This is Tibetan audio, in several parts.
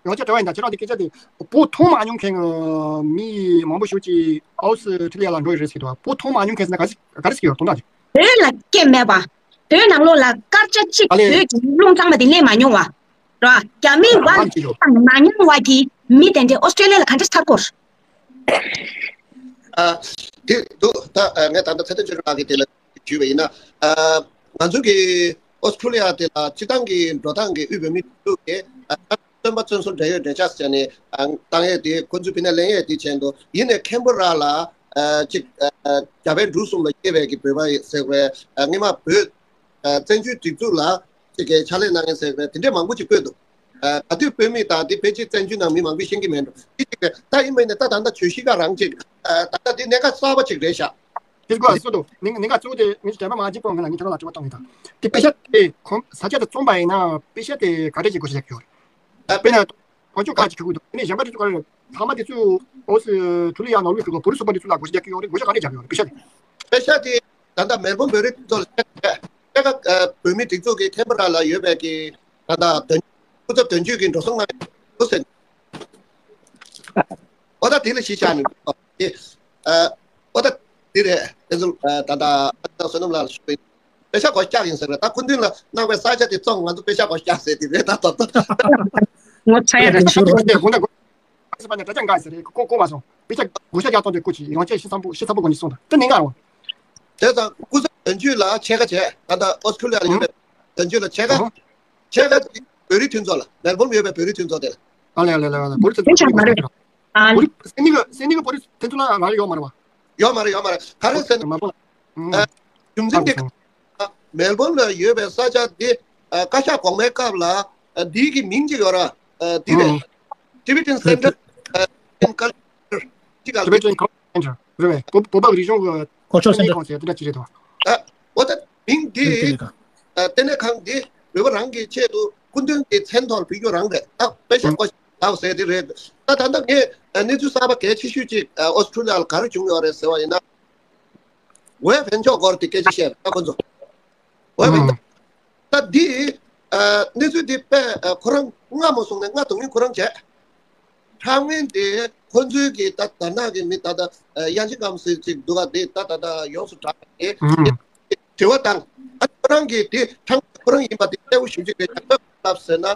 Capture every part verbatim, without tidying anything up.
ཡོང་ཆ་དྲི་བ་ཡིན་ད། ཁྱེད་རང་དེ་སྐད་ཆ་དེ་བོད་མཐོང་མ་མྱོང་མཁན་གྱི་མི་མང་པོ་ཞིག་ཅིག་ཨོ་སི་ཁྲི་ལི་ཡ་ལ་འགྲོ་ཡི་རེད་ཟེར་གྱི་འདུག་བོད་མཐོང་མ་མྱོང་མཁན་ཟེར་ན་ག་རེ་ག་རེ་ཟེར་གྱི་ཡོད་དོན་དག་ཅིག་བོད་ལ་སྐད་མེད་པ། བོད་ནང་ལོགས་ལ་སྐར་ཆ་གཅིག་ཨ་ལས། བོད་ཀྱི་རླུང་གཙང་མ་དེ་ལེན་མ་མྱོང་བ། ར། རྒྱ་མིའི་བ་ཨ་ཅིག་ཡོད། དང་མ་མྱོང་བ་གི་མི་དེ་འདྲའི་ཨོ་སི་ཀྲེ་ལི་ཡ་ལ་ག་འདྲ་ཚར་སྐོར། ཨ། དེ་འདུག་ད་ཨ་ངས་ད་ལྟ་ཚེ་བརྟན་ཆོས་སྒྲོན་ལགས་ཀྱིས་དེ་ལ་ཞུས་པ་ཡིན་ན། ཨ། ང་ཚོ་གི་ཨོ་སི་ཁྲུ་ལི་ཡ་དེ་ལ་སྤྱི་བཏང་གི་འགྲོ་སྟངས་ཀྱི་དབུས་བོད་མིའི་སྒྲིག་འཛུགས་ཀྱི་ཨ་བཙོན་པ་བཙོན་ཟུར་འབྲེལ་ཡོད་འབྲེལ་ཆགས་བྱས་ནས་ཨ་བཏང་ཡས་དེ་ཁོ་ཚོས་ཕི་ནས་ལེན་ཡས་དེ་བྱས་འདུག་ཡིན་ནའི་ཁེན་བྷ་ར་ལ་ཨ་ཅིག་ཨ་རྒྱ་བལ་འབྲུག་གསུམ་ལ་སྐྱེས་པའི་གི་བོད་པ་ཟེར་བའི་ཨ་སྔོན་མ་བོད་ཨ་བཙན་བྱོལ་སྒྲིག་འཛུགས་ལ་ཅིག་གི་ཕྱག་ལས་གནང་མཁན་ཟེར་བའི་དེ་འདྲས་མང་པོ་ཅིག་བཀོད་འདུག་ཨ་ག་དུས་བོད་མི་དང་དེ་ཕལ་ཆེར་བཙན་བྱོལ་ནང་མི་མང་པོས་ཤེས་ཀྱི་མེད་འགྲོ། དེ་ཅིག་རེད། ད་ཡིན་པ་ཡིན་ན་ད་ད་ལྟ་བརྗོད་གཞི་ག་རང་ཅིག་ཨ་ད་ལྟ་དེ་གནད་འགག་གསར་པ་ཅིག་རེད་ཤག་དེ་གོ་སོ་དོ་ནི་ནི་ག་གཙོ་བོ་དེ་ངས་དྲན་པ་མ་བརྗེད་པོ་ང་ལ་ངས་དྲན་པ་ལ་དྲི་བ་གཏོང་གི་དང་། དེ་དཔེ་ཆ་དེ་ཁོང་ས་ཆ་དེ་བཙོང་པ་ཡིན་ན་དཔེ་ཆ་དེ་ག་འདྲས་ཅིག་བགོ་བཤའ་རྒྱག་གི་ཡོད་རེད། ཨ་དཔེར་ན་དཀོན་མཆོག་ཁག་ཅིག་གི་དགོས་འདུག་དེ་ནས་གཞན་པ་དེ་ཚོ་ག་རེ་ལྷག་མ་དེ་ཚོ་ཨོ་སི་ཁྲུ་ལི་ཡ་ནང་ལོགས་ཀྱི་བོད་རིགས་ཚོགས་པ་དེ་ཚོ་ལ་བགོ་བཤའ་རྒྱག་གི་ཡོད་རེད། བགོ་བཤའ་ག་འདྲས་རྒྱག་གི་ཡོད་རེད་དཔེ་ཆ་དེ། དཔེ་ཆ་དེ་ད་ལྟ་མེལ་བོན་བོད་རིགས་ཚོ་ལ་ཕྱེད་ཀ་བོད་མི་སྒྲིག་འཛུགས་ཀྱི་ཁེན་བྷ་ར་ལ་ཡོད་པའི་གི་ད་ལྟ་དོན་སྐུ་ཚབ་དོན་གཅོད་ཀྱི་འགྲོ་སོང་གནང་ཡོད་ཟེར། ཨོ་ད་དེ་ལ་གཞི་བཞག་ནས་ཨེ་ཨོ་ད་དེ་རེད། དེ་ཚོ་ད་ལྟ་ཨ་ཅག་བསོད་ནམས་ལགས་ལ་ཞུ་བའི་དཔེ་ཆ་སྒོ་བཀྱག་ཡིན་ཟེར་བས་ད་ཁུངས་མདུན་ལ་གནང་བའི་ས་ཆ་དེ་བཙོང་ང་ཚོ་དཔེ་ཆ་སྒོ་བཀྱག་ཟེར་དེ་རེད་ད་ད་ད། ངོ་ཚ་ཡ་ར་ཆུ་རོ། ཨ་ཟེར་པ་ནི་དྲ་རྒྱ་འགའ་ཟེར་རེད་ཀོ་ཀོ་བ་སོང་དཔེ་ཆ་བགོ་བཤའ་རྒྱག་སྟངས་དེ་ཀོ་ཅི་ཡང་ཅེ་ཤི་སམ་པོ་ཤི་སམ་པོ་གོ་ནི་སོང་ད་དེ་ནི་ང་རང་། དེ་ཙང་སྐུ་ཚབ་དོན་གཅོད་ལ་ཕྱེད་ཀ་བྱས་ད་ལྟ་ཨོ་སི་ཁྲུ་ལི་ཡ་ལ་ཡོད་པའི་དོན་གཅོད་ལ་ཕྱེད་ཀ་ཕྱེད་ཀ་དེ་བོད་རིགས་མཐུན་ཚོགས་ལ་མེལ་བོན་ཡོད་པའི་བོད་རིགས་མཐུན་ཚོགས་དེ་ལ། ཨ་ལེ་ཨ་ལེ་ཨ་ལེ་བོད་རིགས་མཐུན་ཚོགས་ལ་ཡོད་མ་རེད་བ། བོད་རིགས་སེ་ནི་གི་སེ་ནི་གི་བོད་རིགས་མཐུན་ཚོགས་ལ་རག་ཡོད་མ་རེད་བ། ཡོད་མ་རེད་ཡོད་མ་རེད་ག་རེ་ཟེར་ན། མ་པོ་ཨ་རྒྱུ་མཚན་དེ་མེལ་བོན་ལ་ཡོད་པའི་ས་ཆ་དེ་ཨ་བཀའ་ཤག་གོང་མའི་སྐབས་ལ་ཨ་འདི་གི་མིང་ཅིག་ཡོད་ར་ཨ་འདི་རེད། Tibetan Center ཨ་in Culture ཅིག་ཨ། Tibetan Culture Center རེད་བས། བོད་བོད་པ་རིག་གཞུང་གི་Cultural Center ཁང་ཚན་དེ་འདྲ་ཅིག་རེད་དོ། ཨ་འོ་ད་མིང་འདི་ཨ་ལྟེ་གནས་ཁང་འདི་བོད་པ་རང་གི་ཆེད་དུ་སྐུ་མདུན་གྱི་མཚན་ཐོག་ལ་ཕུལ་རྒྱུ་རང་རེད། ད་དཔེ་ཆ་སྐོར་ལགས་ཟེར་དེ་རེད། ད་ད་ལྟ་ངས་གནས་ཚུལ་གསར་པ་གལ་ཆེ་ཤོས་ཅིག་ཨོ་སི་ཁྲུ་ལི་ཡ་ལ་ག་རེ་བྱུང་ཡོད་རེད་ཟེར་བ་ཡིན་ན། ཝེ་ཕན་ཆོག་སྐོར་དེ་སྐད་ཆ་བཤད་ད་ཁོ་ཚོ། ཝེ་ཕན་ཆོག་ད་འདི་གནས་ཚུལ་འདི་དཔེ་ཁོ་རང་སྔ་མོ་སོང་ནས་སྔ་དུང་ཡིན་ཁོ་རང་བྱས། ཁྲག་ངན་དེ་ཁོ་ཚོའི་གི་ད་དར་ནག་གི་མི་ད་ད་དབྱངས་ཅན་སྒམ་ཟེར་ཅིག་འདུག་ག་དེ་ད་ད་ད་ཡོངས་སུ་གྲགས་པ་དེ་དྲི་བ་བཏང་ཨ་ཁོ་རང་གི་དེ་ཁྲག་ཁོ་རང་ཡིན་པ་དེ་གསལ་པོ་ཞིབ་ཅིག་རེད་ཁྱབ་ཁབ་ལབ་ཟེར་ན།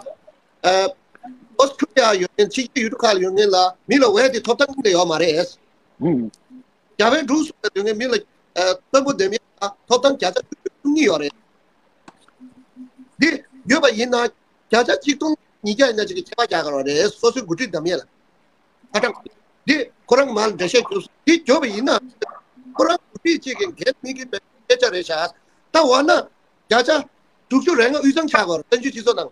ཨོ་སི་ཁྲུ་ལི་ཡ་ཡོད་མཁན་ཕྱི་རྒྱལ་ཡུལ་གྲུ་ཁག་ལ་ཡོད་མཁན་ལ་མི་ལ་ཝེ་དེ་ཐོབ་ཐང་གཉིས་ལས་ཡོད་མ་རེད། རྒྱ་བལ་འབྲུག་གསུམ་ལ་ཡོད་མཁན་མི་ལ་ཨ་དཔོན་པོ་འདེམས་ཡས་ལ་ཐོབ་ཐང་བརྒྱ་ཆ་བཅུ་གཉིས་ཡོད་རེད། འདི་ཡོད་པ་ཡིན་ན་བརྒྱ་ཆ་གཅིག་སྟོང་ཉིས་བརྒྱ་ཡིན་ན་ཅིག་གི་ཁྱད་པར་རྒྱག་དགོས་རེད། སོ་སོའི་འགོ་ཁྲིད་འདེམས་ཡས་ལ། ཁ་གྲངས་འདི་ཁོ་རང་མར་འགྲེལ་བཤད་བརྒྱབ་སོང་། འདི་བརྒྱབ་པ་ཡིན་ན་ཁོ་རང་འགོ་ཁྲིད་ཅིག་གི་འགན་མི་གི་སྐད་ཆ་རེད་ཤག་ད་འོ་ན་བརྒྱ་ཆ་དྲུག་ཅུ་རེ་ལྔ་དབུས་གཙང་ཆགས་དགོས་རེད། བཙན་བྱོལ་སྤྱི་ཚོགས་ནང་།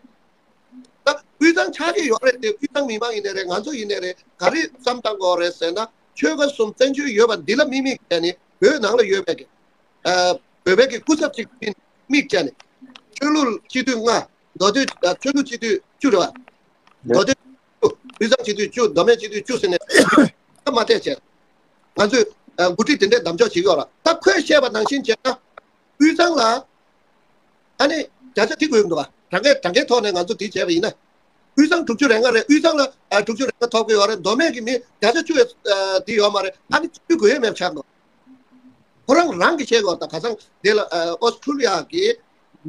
ད་དབུས་གཙང་ཆགས་ཀྱི་ཡོད་རེད་དེ་དབུས་གཙང་མི་མང་ཡིན་ནའི་རེད། ང་ཚོ་ཡིན་ནའི་རེད། ག་རེ་བསམ་བཏང་དགོས་རེད་ཟེར་ན་ཆོལ་ཁ་གསུམ་བཙན་བྱོལ་ཡོད་པ་འདི་ལ་དམིགས་དམིགས་བྱས་ནས་བོད་ནང་ལ་ཡོད་པའི་གི་ཨ་བོད་པའི་གི་སྐུ་ཚབ་ཅིག་དམིགས་བྱས་ནས་ཆོས་ལུགས་སྤྱི་འཐུས་ལྔ། མདོ་སྟོད་ཨ་ཆོས་ལུགས་སྤྱི་འཐུས་བཅུ་རེད་བ། མདོ་སྟོད་བཅུ། དབུས་གཙང་སྤྱི་འཐུས་བཅུ། མདོ་སྨད་སྤྱི་འཐུས་བཅུ་ཟེར་ནས་མ་བལྟས་བྱས། ང་ཚོས་ཨ་འགོ་ཁྲིད་དེ་འདྲའི་གདམ་འཇོག་བྱེད་ཀྱི་ཡོད་ར། ད་ཁོས་བཤད་པ་ནང་བཞིན་བྱས་ན། དབུས་གཙང་ལ། ཨ་ནི་བརྒྱ་ཆ་དེ་དགོས་ཀྱི་འདུག་ག་གྲངས་ཀའི་གྲངས་ཀའི་ཐོག་ནས་ང་ཚོ་དེ་བྱས་པ་ཡིན་ན། དབུས་གཙང་དྲུག་ཅུ་རེ་ལྔ་རེད། དབུས་གཙང་ལ་ཨ་དྲུག་ཅུ་རེ་ལྔ་ཐོབ་ཀྱི་ཡོད་རེད། མདོ་སྨད་ཀྱི་མི་བརྒྱ་ཆ་བཅུ་ཡོད་ཨ་དེ་ཡོད་མ་རེད། ཨ་ནི་བཅུ་དགོས་ཡས་མེད་ཆགས་འདུག་ཁོ་རང་རང་གིས་བཤད་དགོས་ད་ག་ཚང་དེ་ལ་ཨ་ཨོ་སི་ཁྲུ་ལི་ཡ་གི་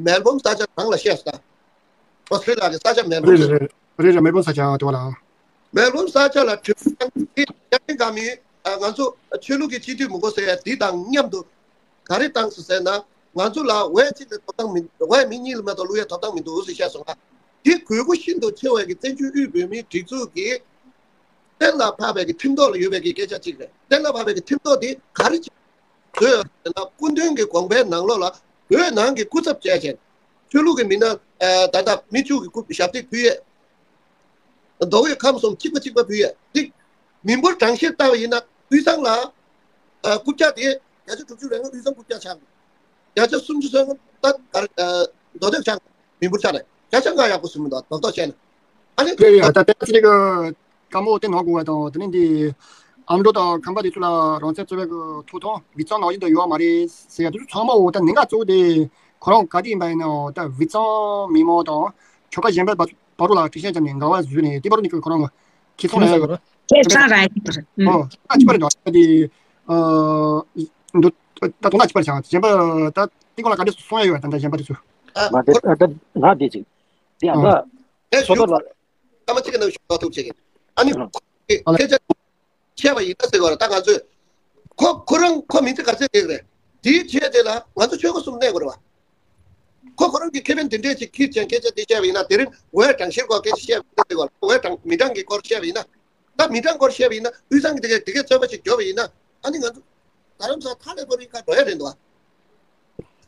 མེལ་བོན་ས་ཆ་རང་ལ་བཤད་སོང་ད། ཨོ་སི་ཁྲུ་ལི་ཡ་གི་ས་ཆ་མེལ་བོན་རེད་རེད་རེད་རེད་མེལ་བོན་ས་ཆ་དེ་བ་ལ། མེལ་བོན་ས་ཆ་ལ་གྲོས་མོལ་བཏང་གི་ཡ་ཡིན་ག་མིན། ང་ཚོ་ཆོས་ལུགས་ཀྱི་སྤྱི་འཐུས་མི་དགོས་ཟེར་ཡ་འདི་དང་མཉམ་དུ་ག་རེ་བཏང་སོང་ཟེར་ན། ང་ཚོ་ལ་ཝེ་གཅིག་ལ་ཐོབ་ཐང་མི་ཝེ་མི་གཉིས་ལ་མ་གཏོགས་བླུག་ཡ་ཐོབ་ཐང་མི་འདུག་ཟེར་བཤད་སོང་ང་། འདི་དགོས་མཁོ་ཤིན་ཏུ་ཆེ་བའི་གི་བཙན་བྱོལ་དབུས་བོད་མིའི་སྒྲིག་འཛུགས་ཀྱི་གཏན་ལ་ཕབ་པའི་གི་ཁྲིམས་ཐོག་ལ་ཡོད་པའི་གི་སྐད་ཆ་གཅིག་རེད། གཏན་ལ་ཕབ་པའི་གི་ཁྲིམས་ཐོག་འདི་ག་རེ་བྱེད་དགོས་ཟེར་ན། སྐུ་མདུན་གྱི་དགོངས་པའི་ནང་ལོགས་ལ་བོད་ནང་གི་སྐུ་ཚབ་བྱས་བྱས་ཆོས་ལུགས་ཀྱི་མི་སྣ་ད་ལྟ་མི་བཅུ་གི་སྐུ་ཞབས་སྟེགས་ཕུལ་ཡས། མདོ་དབུས་ཁམས་གསུམ་གཅིག་པ་གཅིག་པ་ཕུལ་ཡས་འདི། མི་འབོར་གྲངས་བཤེར་བཏང་བ་ཡིན་ན་དབུས་གཙང་ལ་ཨ་རྐུབ་བཀྱག་དེ་བརྒྱ་ཆ་དྲུག་ཅུ་རེ་ལྔ་དབུས་གཙང་རྐུབ་བཀྱག་ཆགས་འདུག་བརྒྱ་ཆ་སུམ་ཅུ་སོ་ལྔ་ད་ག་རེ་ཨ་མདོ་སྟོད་ཆགས་འདུག་མི་འབོར་ཆ་ནས་བརྒྱ་ཆ་ལྔ་ཡག་པོ་ཟིན་མི་འདུག་རྡོག་རྡོག་བྱས་ན། ཨ་ནི་རེད་རེད། ད་ལྟ་ཅི་ལི་གི་བཀའ་མོལ་དེ་གནང་དགོས་པ་དང་དེ་ནས་འདི་ཨ་མདོ་དང་ཁམས་པ་དེ་ཚོ་ལ་རང་བཙན་རྩོད་པའི་གི་ཐོབ་ཐང་དབུས་གཙང་ནང་བཞིན་དུ་ཡོད་མ་རེད་ཟེར་ཡ་དེ་ཚོ་ཚང་མ་འོ་ད་གནད་འགག་གཙོ་བོ་དེ་ཁོ་རང་ག་དེ་ཡིན་པ་ཡིན་ནའང་ད་དབུས་གཙང་མི་མང་དང་ཆོལ་ཁ་གཞན་པ་བ་ བར་དུ་ལ་དྲི་ཤན་བཅངས་ནས་འགལ་བ་བཟོས་ནས་དེ་བར་དུ་ནི་ཁོ་རང་གི་ཁྱི་ཚོ་ལ་ཡ་ཁྱེད་སང་ར་ཡིན་པ་རེད། ཨོ་ད་ཅི་པར་འདྲ་དེ་འདུག་ད་དོ་ན་ཅི་པར་བྱང་གཞན་པ་ད་དེ་སྐོར་ལ་ག་འདྲ་སོང་ཡ་ཡོད་ད་ད་གཞན་པ་དེ་ཚོ། ཨ་མ་དེ་ཨ་ད་ང་དེ་ཅིག་དེ་ཨ་ད་ཨེ་སོ་ཞུ་ད་ལ་ཨ་མ་ཅིག་གི་ནང་ཞུ་ད་ཐུག་ཅིག་ཨ་ནི་ཨ་ཁྱེད་ཅག་བཤད་པ་ཡིན་ན་ཟེར་བ་རེད། ད་ང་ཚོས་ཁོ་ཁོ་རང་ཁོ་མིང་ཚིག་ག་ཚད་དེ་རེད། དེའི་ཆེད་དེ་ལ་ང་ཚོ་ཆོལ་ཁ་གསུམ་གནས་དགོས་རེད་བ། ཁོ་ཁོ་རང་གི་ཁེ་ཕན་དེ་འདྲས་ཅིག་ཁྱེར་ཅན་སྐད་ཆ་དེ་བཤད་པ་ཡིན་ན་དེ་རིང་འོས་གྲངས་བཤེར་སྐོར་སྐད་ཆ་བཤད་པ་ཡིན་ན་འོས་གྲངས་མི་གྲངས་ཀྱི་སྐོར་བཤད་པ་ཡིན་ན། ད་མི་གྲངས་སྐོར་བཤད་པ་ཡིན་ན་དབུས་གཙང་གི་དེ་གས་དེ་གས་རྩོད་པ་ཅིག་བརྒྱབ་པ་ཡིན་ན་ཨ་ནི་ང་ཚོ་རྡ་རམ་ས་ལ་མཐའ་ལས་ཁོ་རང་ཁ་འགྲོ་ཡ་རེད་འདུག་བ།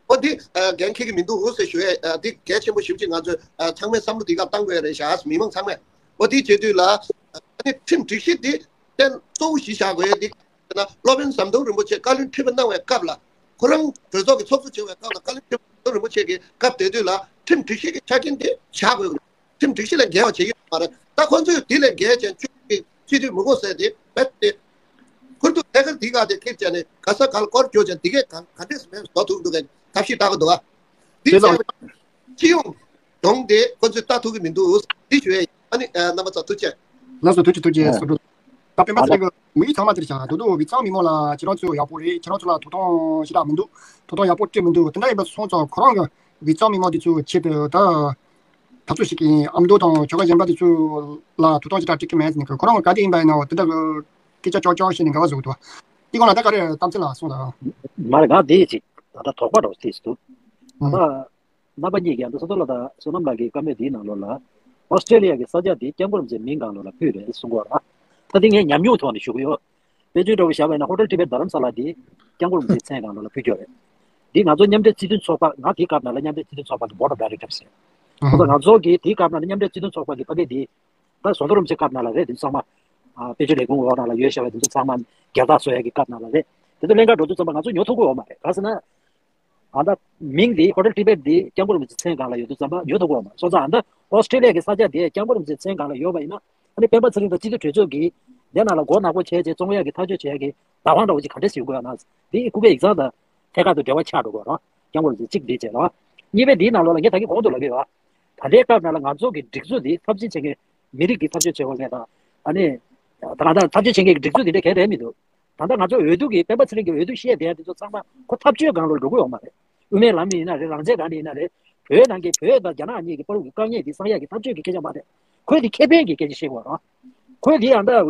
ཨོ་འདི་འགན་འཁྱེར་གྱི་མི་འདུག་ཟེར་ཞུ་ཡས་འདི་གལ་ཆེན་པོ་ཞེ་པོ་ཅིག་ང་ཚོས་ཚང་མས་བསམ་བློ་འདི་ག་བཏང་དགོས་ཡ་རེད་ཤག་མི་མང་ཚང་མས། ཨོ་འདི་བྱེད་དུས་ལ་ཨ་ནི་ཁྲིམས་སྒྲིག་གཞི་འདི་གཏན་གཙོ་བོ་གཞི་བཞག་དགོས་ཡ་འདི་ན་སློབ་དཔོན་ཟམ་གདོང་རིན་པོ་ཆེ་བཀའ་བློན་ཁྲི་པ་གནང་བའི་སྐབས་ལ་ཁོ་རང་གྲོས་ཚོགས་ཀྱི་ཚོགས་གཙོ་བྱེད་པའི་སྐབས་ལ་བཀའ་བློན་ཁྲི་པ་ཟམ་གདོང་རིན་པོ་ཆེ་གི་སྐབས་དེ་དུས་ལ་ཁྲིམས་སྒྲིག་གཞི་གི་ཆ་རྐྱེན་འདི་བཞག་དགོས། ཁྲིམས་སྒྲིག་གཞི་ལས་འགལ་བ་བྱེད་ཀྱི་ཡོད་མ་རེད། ད་ཁོ་ཚོས་དེ་ལས་འགལ་ཅན་བཅུ་གཅིག་སྤྱི་འཐུས་མི་དགོས་ཟེར་དེ་རྦད་དེ། ཁུར་དུ་ཐད་ཀར་དེ་ག་དེ་ཁེར་བྱས་ནས་ག་ས་ག་ལ་སྐོར་བསྐྱོད་ཅན་དེ་གས་ག་ག་འདྲས་སེ་མེད་བཟོ་ཐུབ་འདུག་གས་ཐབས་ཤེས་ལྟ་གི་འདུག་ག་དེ་དེ་ལ་བྱས་པ་སྤྱི་ཡོངས་གདོང་དེ་ཁོ་ཚོས་ལྟ་ཐུབ་ཀྱི་མི་འདུག་དེ་ཞུ་ཡས་ཡིན། ཨ་ནི་རྣམ་པ་ཚོ་ཐུགས་རྗེ་ཆེ། ལགས་སོ་ཐུགས་རྗེ་ཆེ་ཐུགས་རྗེ་ཆེ་སོ་སོ། ད་སྤེན་པ་ཚེ་རིང་གི་མི་ཡིག་ཚང་མ་དེར་བཞག་དོ་དོ་དབུས་གཙང་མི་མང་ལ་ཁྱེད་རང་ཚོ་ཡག་པོ་རེད། ཁྱེད་རང་ཚོ་ལ་ཐོབ་ཐང་ཞེ་དྲག་མི་འདུག་ཐོབ་ཐང་ཡག་པོ་སྤྲད་མི་འདུག་དེ་འདྲ་ཡིན་པ་སོང་ཙང་ཁོ་རང་གི་དབུས་གཙང་མི་མང་དེ་ཚོའི་ཆེད་དུ་ད་འཐབ་རྩོད་བྱེད་ཀྱི་ཨ་མདོ་དང་ཁྱོ་ག་གཞན་པ་དེ་ཚོ་ལ་ཐོབ་ཐང་ཞེ་དྲག་སྤྲད་ཀྱི་མེད་ཟེར་ནས་ཁོ་རང་གི་ག་དེ་ཡིན་པ་ཡིན་ནའང་དེ་འདྲ་གི་སྐད་ཆ་ཅོག་ཅོག་བཤད་ནས་འགལ་བ་བཟོ་གི་འདུག་དེ་སྒང་ལ་ད་ག་རེ་གཏམ་ཚིག་ལ་གསུངས་དང་། མ་རེད་ང་དེ་ཅིག་ད་ལྟ་དོགས་པ་འདྲ་བོ་ཅིག་འདུག་ད་རྣམ་པ་གཉིས་ཀྱིས་ཨ་མདོ་བསོད་ནམས་ལགས་ཀྱི་བཀའ་མོལ་འདིའི་ནང་ལོགས་ལ་ཨོ་སི་ཀྲེ་ལི་ཡ་གི་ས་ཆ་འདི་སྐྱབས་མགོན་རིན་པོ་ཆེའི་མིང་སྒང་ལོགས་ལ་ཕུལ་རེད་གསུང་གི་ཡོད་རེད། ད་འདི་ངས་ཉམས་མྱོང་ཐོག་ནས་ཞུ་གི་ཡོད། དཔེ་མཚོན་འདྲ་བོ་བཞག་པ་ཡིན་ན་ཧོ་ཊེལ་ཊི་བེཊ་རྡ་རམ་ས་ལ་འདི་སྐྱབས་མགོན་རིན་པོ་ཆེའི་མཚན་སྒང་ལོགས་ལ་ཕུལ་གྱི་ཡོད་རེད། འདི་ང་ཚོ་མཉམ་འབྲེལ་སྤྱི་མཐུན་ཚོགས་པ་ང་དེའི་སྐབས་ནང་ལ་མཉམ་འབྲེལ་སྤྱི་མཐུན་ཚོགས་པ་གི་board of directors་རེད། ཁོ་ཚོ་ང་ཚོ་གི་དེའི་སྐབས་ནང་ལ་མཉམ་འབྲེལ་སྤྱི་མཐུན་ཚོགས་པ་གི་ཕ་གི་འདི་ད་ཟམ་གདོང་རིན་པོ་ཆེའི་སྐབས་ནང་ལ་རེད། འདི་ཚང་མ་ཨ་དཔལ་འབྱོར་ལས་ཁུངས་འོག་ནང་ལ་ཡོད་བཞག་པའི་འདི་ཚོ་ཚང་མ་སྒེར་བདག་བཟོ་ཡ་གི་སྐབས་ནང་ལ་རེད། དེ་ཚོ་ལེན་ག་འགྲོ་དུས་ཙམ་པ་ང་ཚོ་ཉོ་ཐུབ་ཀྱི་ཡོད་མ་རེད། ག་ཟེར་ན། ཨ་ད་མིང་འདི་ཧོ་ཊེལ་ཊི་བེཊ་འདི་སྐྱབས་མགོན་རིན་པོ་ཆེའི་མཚན་སྒང་ལ་ཡོད་དུས་ཙམ་པ་ཉོ་ཐུབ་ཀྱི་ཡོད་མ་རེད། སོང་ཙང་ཨ་ད་ཨོ་སི་ཀྲེ་ལི་ཡ་གི་ས་ཆ་དེ་སྐྱབས་མགོན་རིན་པོ་ཆེའི་མཚན་སྒང་ལ་ཡོད་པ་ཡིན་ན་ཨ་ནི་སྤེན་པ་ཚེ་རིང་དང་སྤྱི་འཐུས་གྲོས་ཚོགས་ཀྱིས་དེ་ནང་ལ་མགོ་ནག་པོ་བྱས་བྱས་བཙོང་ཡ་གི་ཐག་གཅོད་བྱེད་ཡ་གི་བདག་དབང་འདྲ་བོ་ཅིག་ག་འདྲས་ཞིག་ཡོད་དགོས་ཡ་ན། འདི་ཁུག་པའི་ཡིག་ཚང་དང་ཐད་ཀར་དུ་འབྲེལ་བ་ཆགས་འགྲོ་དགོས་རེད། སྐྱབས་མགོན་རིན་པོ་ཆེ་གཅིག་འདི་བྱས་རེད། གཉིས་པ་འདིའི་ནང་ལོགས་ལ་ངས་ད་གིན་གོང་དུ་ལབ་ཀྱི་ཡོད། ད་ལྟའི་སྐབས་ནང་ལ་ང་ཚོ་གི་སྒྲིག་འཛུགས་འདི་ཚབས་ཆེན་བྱེད་མཁན་མི་རིགས་ཀྱི་ཚབ་ཆེན་བྱེད་དགོས་མཁན་དང་ཨ་ནི། ད་ང་ཚོ་ཚབས་ཆེན་བྱེད་མཁན་གྱི་སྒྲིག་འཛུགས་འདི་འདྲ་གང་ཡང་རེད་མི་འདུག་ད་ལྟ་ང་ཚོ་འོས་བསྡུ་གི་སྤེན་པ་ཚེ་རིང་གི་འོས་བསྡུ་བཤད་བསྡད་ཡ་འདི་ཚོ་ཚང་མ་ཁོ་འཐབ་ཇུས་སྒང་ལོགས་འགྲོ་གི་ཡོད་མ་རེད། དབུ་མའི་ལམ་ཡིན་ན་རེད། རང་བཙན་སྒང་ནས་ཡིན་ན་རེད། བོད་ནང་གི་བོད་དང་རྒྱ་ནག་གཉིས་ཀྱི་བར་གྱི་དཀའ་ངལ་འདི་སངས་ཡག་གི་འཐབ་ཇུས་ཀྱི་སྐད་ཆ་མ་རེད། ཁོས་འདི་ཁེ་ཕན་གྱི་སྐད་ཆ་བཤད་དགོས་རེད། ཁོས་འདི་ཡང་ད་འོས་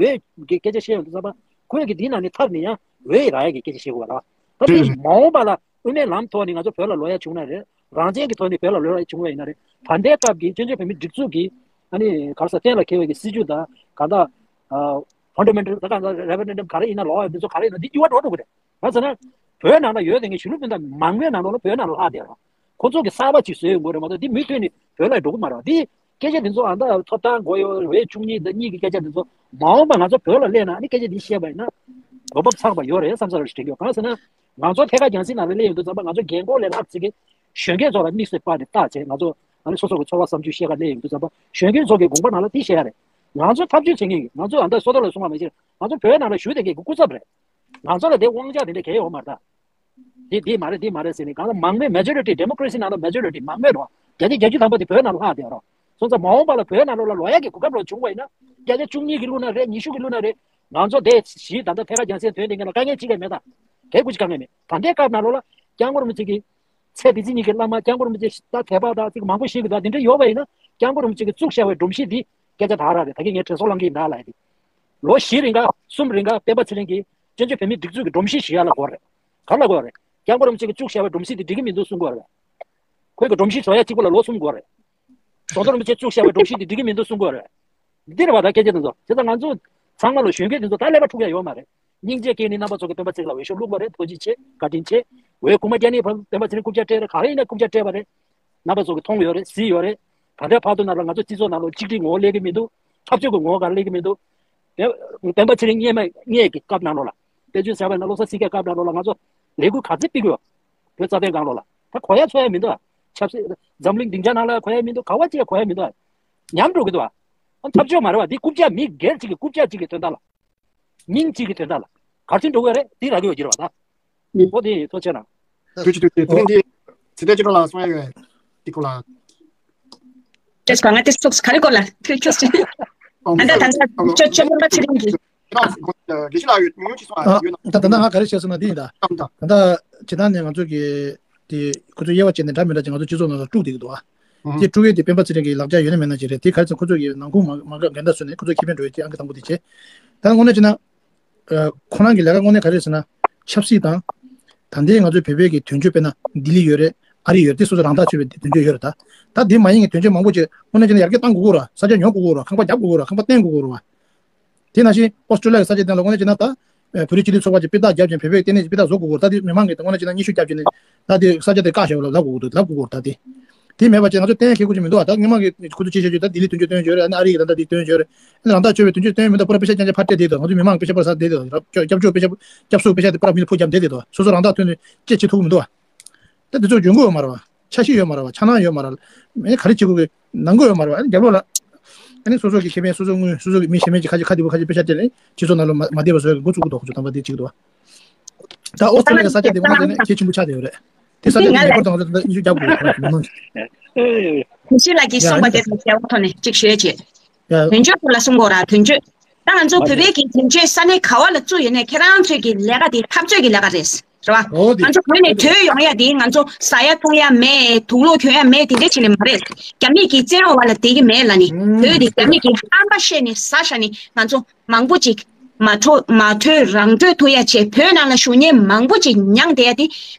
ཀྱི་སྐད་ཆ་བཤད་ཡོང་དུས་ཙམ་པ་ཁོས་ཀྱི་འདི་ནང་ནས་ཐར་ནས་ཡང་འོས་རག་ཡག་གི་སྐད་ཆ་བཤད་དགོས་རེད། ད་དེ་མ་འོངས་པ་ལ་དབུ་མའི་ལམ་ཐོག་ནས་ང་ཚོ་བོད་ལ་ལོག་ཡ་བྱུང་ན་རེད། རང་བཙན་གྱི་ཐོག་ནས་བོད་ལ་ལོག་ཡ་བྱུང་བ་ཡིན་ན་རེད། ད་ལྟའི་སྐབས་ཀྱི་བཙན་བྱོལ་བོད་མིའི་སྒྲིག་འཛུགས་ཀྱི་ཨ་ནི་ག་རེ་ཟེར་གཏན་ལ་འཁེལ་བའི་གི་སྲིད་བྱུས་དང་ག་ད་ཕན་ཌ་མེན་ཊལ་ད་ག་ད་རེ་ཕེ་རེན་ཌམ་ག་རེ་ཡིན་ན་ལོག་ཡ་འདི་ཚོ་ག་རེ་ཡིན་ན་འདི་འགྱུར་བ་འགྲོ་འགྲོ་གི་རེད། ག་ཟེར་ན། བོད་ནང་ལ་ཡོད་དེ་ངས་གཞིས་ལུས་སྤུན་ཟླ་མང་པོའི་ནང་ལོགས་ལ་བོད་ནང་ལ་ལྷག་བསྡད་རོགས། ཁོ་ཚོ་གི་གསར་པ་ཅིག་བཟོས་ཡོང་དགོས་རེད་མ་གཏོགས་འདི་མུ་མཐུད་ནས་བོད་ལ་འགྲོ་གི་མ་རེད། འདི་སྐད་ཆ་འདི་ཚོ་ཨ་ད་ཐོབ་ཐང་དགོས་ཡོད་འོས་བཅུ་གཉིས་དང་གཉིས་ཀྱི་སྐད་ཆ་འདི་ཚོ་མ་འོངས་པ་ང་ཚོ་བོད་ལ་སླེབས་ན་ཨ་ནི་སྐད་ཆ་འདི་བཤད་པ་ཡིན་ན་གོ་སྐབས་ཚང་བ་ཡོད་རེད་བསམ་ས་རེ་དྲན་གྱི་ཡོད། གང་ཟེར་ན་ང་ཚོ་ཐད་ཀར་རྒྱང་སྲིང་ནང་ལ་སླེབས་ཡོང་དུས་ཙམ་པ་ང་ཚོ་རྒན་འཁོགས་ལས་ལྷག་ཅིག་གིས་གཞོན་སྐྱེས་ཚོ་ལ་དམིགས་སུ་བབས་ནས་བལྟས་བྱས་ང་ཚོ་ཨ་ནི་སོ་སོ་གི་ཚོར་བ་བསམ་ཚུལ་བཤད་ག་སླེབས་ཡོང་དུས་ཙམ་པ་གཞོན་སྐྱེས་ཚོ་གི་དགོངས་པ་ནང་ལ་འདི་བཤད་ཡ་རེད། ང་ཚོ་འཐབ་རྩོད་བྱེད་མཁན་གྱི་ང་ཚོ་ཨ་ད་བསོད་རྡོར་ལགས་གསུངས་པ་ནང་བཞིན་ང་ཚོ་བོད་ནང་ལ་བཞུགས་བསྡད་མཁན་གྱི་སྐུ་ཚབ་རེད། ང་ཚོ་ལ་དེ་དབང་ཆ་དེ་འདྲ་གང་ཡང་ཡོད་མ་རེད་ད། འདི་འདི་མ་རེད་འདི་མ་རེད་ཟེར་ནས་གང་ལ་མང་མོས་མེ་ཇོ་རི་ཊི་ཌེ་མོ་ཀ་རེ་སི་ནང་ལ་མེ་ཇོ་རི་ཊི་མང་མོས་རོགས་བརྒྱ་ཆ་བརྒྱད་ཅུ་ཐམ་པ་དེ་བོད་ནང་ལ་ལྷག་བསྡད་རོགས། སོང་ཙང་མ་འོངས་པ་ལ་བོད་ནང་ལོགས་ལ་ལོག་ཡ་གི་གོ་སྐབས་རོགས་བྱུང་བ་ཡིན་ན་བརྒྱ་ཆ་བཅུ་གཉིས་ཀྱི་བླུགས་ན་རེད། ཉི་ཤུ་གི་བླུགས་ན་རེད། ང་ཚོ་དེ་གཞིས་ད་ལྟ་ཐད་ཀར་རྒྱང་སྲིང་ཐོན་བསྡད་མཁན་ལ་དཀའ་ངལ་ཅིག་ཀྱང་མེད་ད། གལ་ཀུ་ཅི་དཀའ་ངལ་མེད། ད་ལྟའི་སྐབས་ནང་ལོགས་ལ་སྐྱབས་མགོན་རིན་པོ་ཆེ་གི་ཚེ་འདི་ཕྱི་གཉིས་ཀྱི་བླ་མ་སྐྱབས་མགོན་རིན་པོ་ཆེ་ད་དད་པ་ད་ཅིག་མང་པོ་ཞིག་གི་ད་དེ་འདྲ་ཡོད་པ་ཡིན་ན་སྐྱབས་མགོན་རིན་པོ་ཆེ་གི་བཙུགས་བཞག་པའི་སྒྲོམ་གཞི་འདི་སྐད་ཆ་ད་ར་རེད། ད་གིན་ངས་དྲན་གསོ་བླང་གི་ཡིན་ད་ལ་ཡ་དེ། ལོ་བཞི་རིང་ག་གསུམ་རིང་ག་སྤེན་པ་ཚེ་རིང་གིས་བཙན་བྱོལ་བོད་མིའི་སྒྲིག་འཛུགས་ཀྱི་སྒྲོམ་གཞི་ཞིག་ཡར་ལ་བསྐོར་རེད། ག་ལ་བསྐོར་རེད། སྐྱབས་མགོན་རིན་པོ་ཆེ་གིས་བཙུགས་བཞག་པའི་སྒྲོམ་གཞི་དེ་འགྲིག་གི་མི་འདུག་གསུང་གི་ཡོད་རེད། ཁོས་ཀྱི་སྒྲོམ་གཞི་བཟོ་ཡ་གཅིག་པོ་ལ་ལོ་གསུམ་འགོར་རེད། ཟམ་གདོང་རིན་པོ་ཆེས་བཙུགས་བཞག་པའི་སྒྲོམ་གཞི་དེ་འགྲིག་གི་མི་འདུག་གསུང་གི་ཡོད་རེད། འདི་རེད་བ་ད་སྐད་ཆ་དེ་ཚོ། བྱས་ཙང་ང་ཚོ་ཚང་མ་ལ་གཞོན་སྐྱེས་དེ་ཚོ་ད་ཀླད་པ་འཁྲུག་ཡ་ཡོད་མ་རེད། སྙིང་རྗེ་སྐྱེས་ནི་རྣམ་པ་ཚོ་གིས་སྤེན་པ་ཚེ་རིང་ལ་འོས་ཤོག་བླུགས་པ་རེད། ཐུགས་རྗེ་ཆེ། བཀའ་དྲིན་ཆེ། འོས་རྐུ་མ་རྒྱག་ནི་སྤེན་པ་ཚེ་རིང་རྐུབ་བཀྱག་སྤྲད་རེད། ག་རེ་ཡིན་ན་རྐུབ་བཀྱག་སྤྲད་པ་རེད། རྣམ་པ་ཚོ་གིས་མཐོང་ཡོད་རེད། གཟིགས་ཡོད་རེད། ད་ལྟའི་བར་དུ་ནང་ལ་ང་ཚོ་སྤྱི་ཚོགས་ནང་ལ་གཅིག་སྒྲིལ་ངོ་བོ་སླེབས་ཀྱི་མི་འདུག་འཐབ་རྩོད་ཀྱི་ངོ་བོ་ག་རེ་སླེབས་ཀྱི་མི་འདུག་སྤེན་པ་ཚེ་རིང་སྔོན་མ་སྔོན་གྱི་སྐབས་ནང་ལོགས་ལ། དཔེ་མཚོན་བཞག་པ་ཡིན་ན་བློ་བཟང་སེང་གེའི་སྐབས་ནང་ལོགས་ལ་ང་ཚོ་ལས་འགུལ་ག་ཚོད་སྤེལ་གྱི་ཡོད། བོད་རྩ་དོན་སྒང་ལོགས་ལ། ད་གོ་ཡ་ཚོར་ཡ་མི་འདུག་ཆབ་སྲིད་འཛམ་གླིང་སྡིངས་ཆ་ནང་ལ་གོ་ཡ་མི་འདུག་ག་བ་ཅིག་ལ་གོ་ཡ་མི་འདུག་ཉམས་འགྲོ་གི་འདུག་ཨ་འཐབ་ཕྱོགས་མ་རེད་བ། འདི་རྐུབ་བཀྱག་མི་སྒེར་གཅིག་གི་རྐུབ་བཀྱག་གཅིག་གི་དོན་དག་ལ། མིང་གཅིག་གི་དོན་དག་ལ། གར་སོང་འགྲོ་གི་རེད། འདི་རག་གི་ཡོད་ཀྱི་རེད་བ་ད། ཨོ་དེ་ཐུགས་རྗེ་ཆེ་གནང་། ཐུགས་རྗེ་ཆེ། ཐུགས་རྗེ་ཆེ། དེ་རིང་འདི་ཚེ་བརྟན་ཆོས་གྲགས་ལགས་གསུང་ཡ་ཡོད། འདི་སྐོར་ལ། ཅེས་གང་ང་དེ་སོགས་ག་རེ་སྐོར་ལ་ཐུགས་ཁྱོད་ཅི། ཨ་ད་ད་ད་ཅོ་ཅོ་མོ་ལ་ཚེ་རིང་གི། རང་གི་དགེ་བཤེས་ལགས་ཡོད་མི་ཡོང་ཅི་སོང་ཨ། ཡོད་ན། ད་ད་ལྟ་ང་ག་རེ་བཤད་སོང་ན་འདི་ཡིན་ད། ད་ལྟ་ཇི་ལྟར་ནས་ང་ཚོ་གི་དེ་ཁོ་ཚོ་དབྱེ་བ་བྱས་ནས་འདྲ་མི་འདྲ་ཅིག་ང་ཚོ་སྤྱི་ཚོགས་ནང་ལ་དཀྲུག་བསྡད་ཀྱི་འདུག་ཨ། དེ་དཀྲུག་ཡས་དེ་སྤེན་པ་ཚེ་རིང་གི་ལག་ཆ་ཡོད་ན་མེད་ན་ཅིག་རེད། དེ་ག་རེ་ཟེར་ཁོ་ཚོ་གི་ནང་ཁུངས་མ་མ་འགལ་འགལ་ཟླ་བཟོས་ནས་ཁོ་ཚོ་ཁེ་ཕན་འགྲོ་ཡས་ཅིག་ཨང་ཀི་དང་པོ་དེ་བྱས། ད་དངོས་གནས་བྱས་ན། ཁོ་རང་གི་ལས་ཀ་དངོས་གནས་ག་རེ་ཟེར་ན། ཆབ་སྲིད་དང་། ད་ལྟའི་ང་ཚོའི་བོད་པའི་གི་དོན་གཅོད་དཔེར་ན་ལྡི་ལི་ཡོད་རེད། ཨ་རི་ཡོད་རེད། དེ་སོ་སོ་རང་ཐག་ཆོད་པའི་དོན་གཅོད་ཡོད་རེད་ད། ད་དེ་མ་ཡིན་གི་དོན་གཅོད་མང་པོ་ཅིག་དངོས་གནས་བྱས་ན་ཡར་རྒྱས་གཏང་དགོས་ཀྱི་རེད། ས་ཆ་ཉོ་དགོས་ཀྱི་རེད། ཁང་པ་རྒྱབ་དགོས་ཀྱི་རེད། ཁང་པ་བརྟན་དགོས་ཀྱི་རེད་བ། དེ་ནང་བཞིན་ཨོ་སི་ཀྲོ་ལི་ཡ་གི་ས་ཆ་དེ་ལ་དངོས་གནས་བྱས་ན་ད། བོད་རིགས་སྤྱི་མཐུན་ཚོགས་པ་ཅིག་དཔེ་རྟགས་བརྒྱབ་ཅིང་བོད་པའི་ལྟེ་གནས་ཅིག་དཔེ་རྟགས་བཟོ་དགོས་ཀྱི་རེད། ད་དེ་མི་མང་གིས་དངོས་གནས་བྱས་ན་སྙན་ཞུ་བརྒྱབ་བྱས་ནས། ད་དེ་ས་ཆ་དེ་བཀག་བཞག་པ་ལ་ལབ་དགོས་ཀྱི་འདུག་ལབ་དགོས་ཀྱི་རེད་ད་དེ། དེ་མེད་པ་བྱས་ང་ཚོ་བསྟན་ཡ་ཁེ་ཁུར་ཅིག་མི་འདུག་ཨ། ད་སྔོན་མ་གི་ཁོ་ཚོ་ཅི་བྱེད་ཅིག་ད་ལྡི་ལི་དོན་གཅོད་བཏོན་ཡོད་རེད། ཨ་ནི་ཨ་རི་གི་ད་ལྟ་དེ་བཏོན་ཡོད་རེད། ཨ་ནི་རང་ཐག་ཆོད་པའི་དོན་གཅོད་བཏོན་ཡོད་མི་འདུག་ཕོ་ར་པེ་ཤ་རྐྱང་རྐྱང་ཕར་སྤྲད་བསྡད་འདུག་ང་ཚོ་མི་མང་པེ་ཤ་ཕར་ཟ་བསྡད་འདུག་སྐྱབས་བཅོལ་པེ་ཤ་སྐྱབས་སུ་པེ་ཤ་དེ་ཕར་མི་ལ་ཕུ་བརྒྱབ་བསྡད་འདུག་སོ་སོ་རང་ཐག་ཐོན་ནས་ཅི་བྱེད་ཐུབ་ཀྱི་མི་འདུག་ཨ། ད་དེ་ཚོ་འཇོན་གོ་ཡོད་མ་རེད་བ། འཆར་གཞི་ཡོད་མ་རེད་བ། འཆར་སྣང་ཡོད་མ་རེད། མི་ག་རེ་བྱེད་དགོས་གི་ནང་གོ་ཡོད་མ་རེད་བ། ཨ་ནི་རྒྱབ་ལོགས་ལ། ཨ་ནི་སོ་སོ་གི་ཁེ་ཕན་སོ་སོ་དངུལ་སོ་སོ་གི་མི་གཞན་མ་ཅིག་ཁ་ཅིག་ཁ་བདེ་པོ་ཁ་ཅིག་པེ་ཤ་སྤྲད་ནས་སྤྱི་ཚོགས་ནང་ལ་མ་མ་བདེ་བ་བཟོ་ཡ་གི་འགོ་བཙུགས་ཀྱི་འདུག་ཁོ་ཚོ་དམ་པ་དེ་གཅིག་འདུག་བ། ད་ཨོ་སི་ཀྲོ་ལི་ཡ་གི་ས་ཆ་དེ་ང་ཚོ་ནས་གལ་ཆེན་པོ་ཆགས་བསྡད་ཡོད་རེད། དེ་ས་ཆ་དེ་ངེས་པར་དུ་ང་ཚོ་ད་ལྟ་ཉིན་ཞིག་རྒྱབ་དགོས་རེད་ཁོ་རང་གི་མི་མང་གིས། ཡ་ཨ་ནི། ཡ། ཡ། དོན་གཅོད་ལ་གི་གསུངས་པ་དེ་དང་འབྲེལ་བ་ཐོག་ནས་གཅིག་ཞུས་རྗེས། དོན་གཅོད་སྐོར་ལ་གསུང་དགོས་ར། དོན་གཅོད། ད་ང་ཚོ་བོད་པའི་གི་དོན་གཅོད་ས་གནས་ག་བ་ལ་བཙུགས་ཡོད་ནའི་ཁྱེད་རང་ཚོའི་གི་ལས་ཀ་དེ་འཐབ་རྩོད་ཀྱི་ལས་ཀ་རེད། རེད་བ། ང་ཚོ་བོད་ནས་བྲོས་ཡོང་ཡ་དེ་ང་ཚོ་ཟ་ཡ་འཐུང་ཡ་མེད། དུག་ལོག་གྱོན་ཡ་མེད། དེ་འདྲའི་ཆེད་ལས་མ་རེད། རྒྱ་མི་གི་བཙན་འོག་བ་ལ་བསྡད་ཀྱི་མེད་ལབ་ནས། བོད་དེ་རྒྱ་མི་གི་ཧམ་པ་བཤད་ནས་ཟ་བཞག་ནས་ང་ཚོ་མང་པོ་ཅིག་མ་འཕྲོ་མ་ཐོན་རང་གྲོན་ཐུབ་ཡ་བྱས། བོད་ནང་ལ་བཞུགས་མཁན་མང་པོ་ཅིག་མྱངས་བསྡད་ཡ་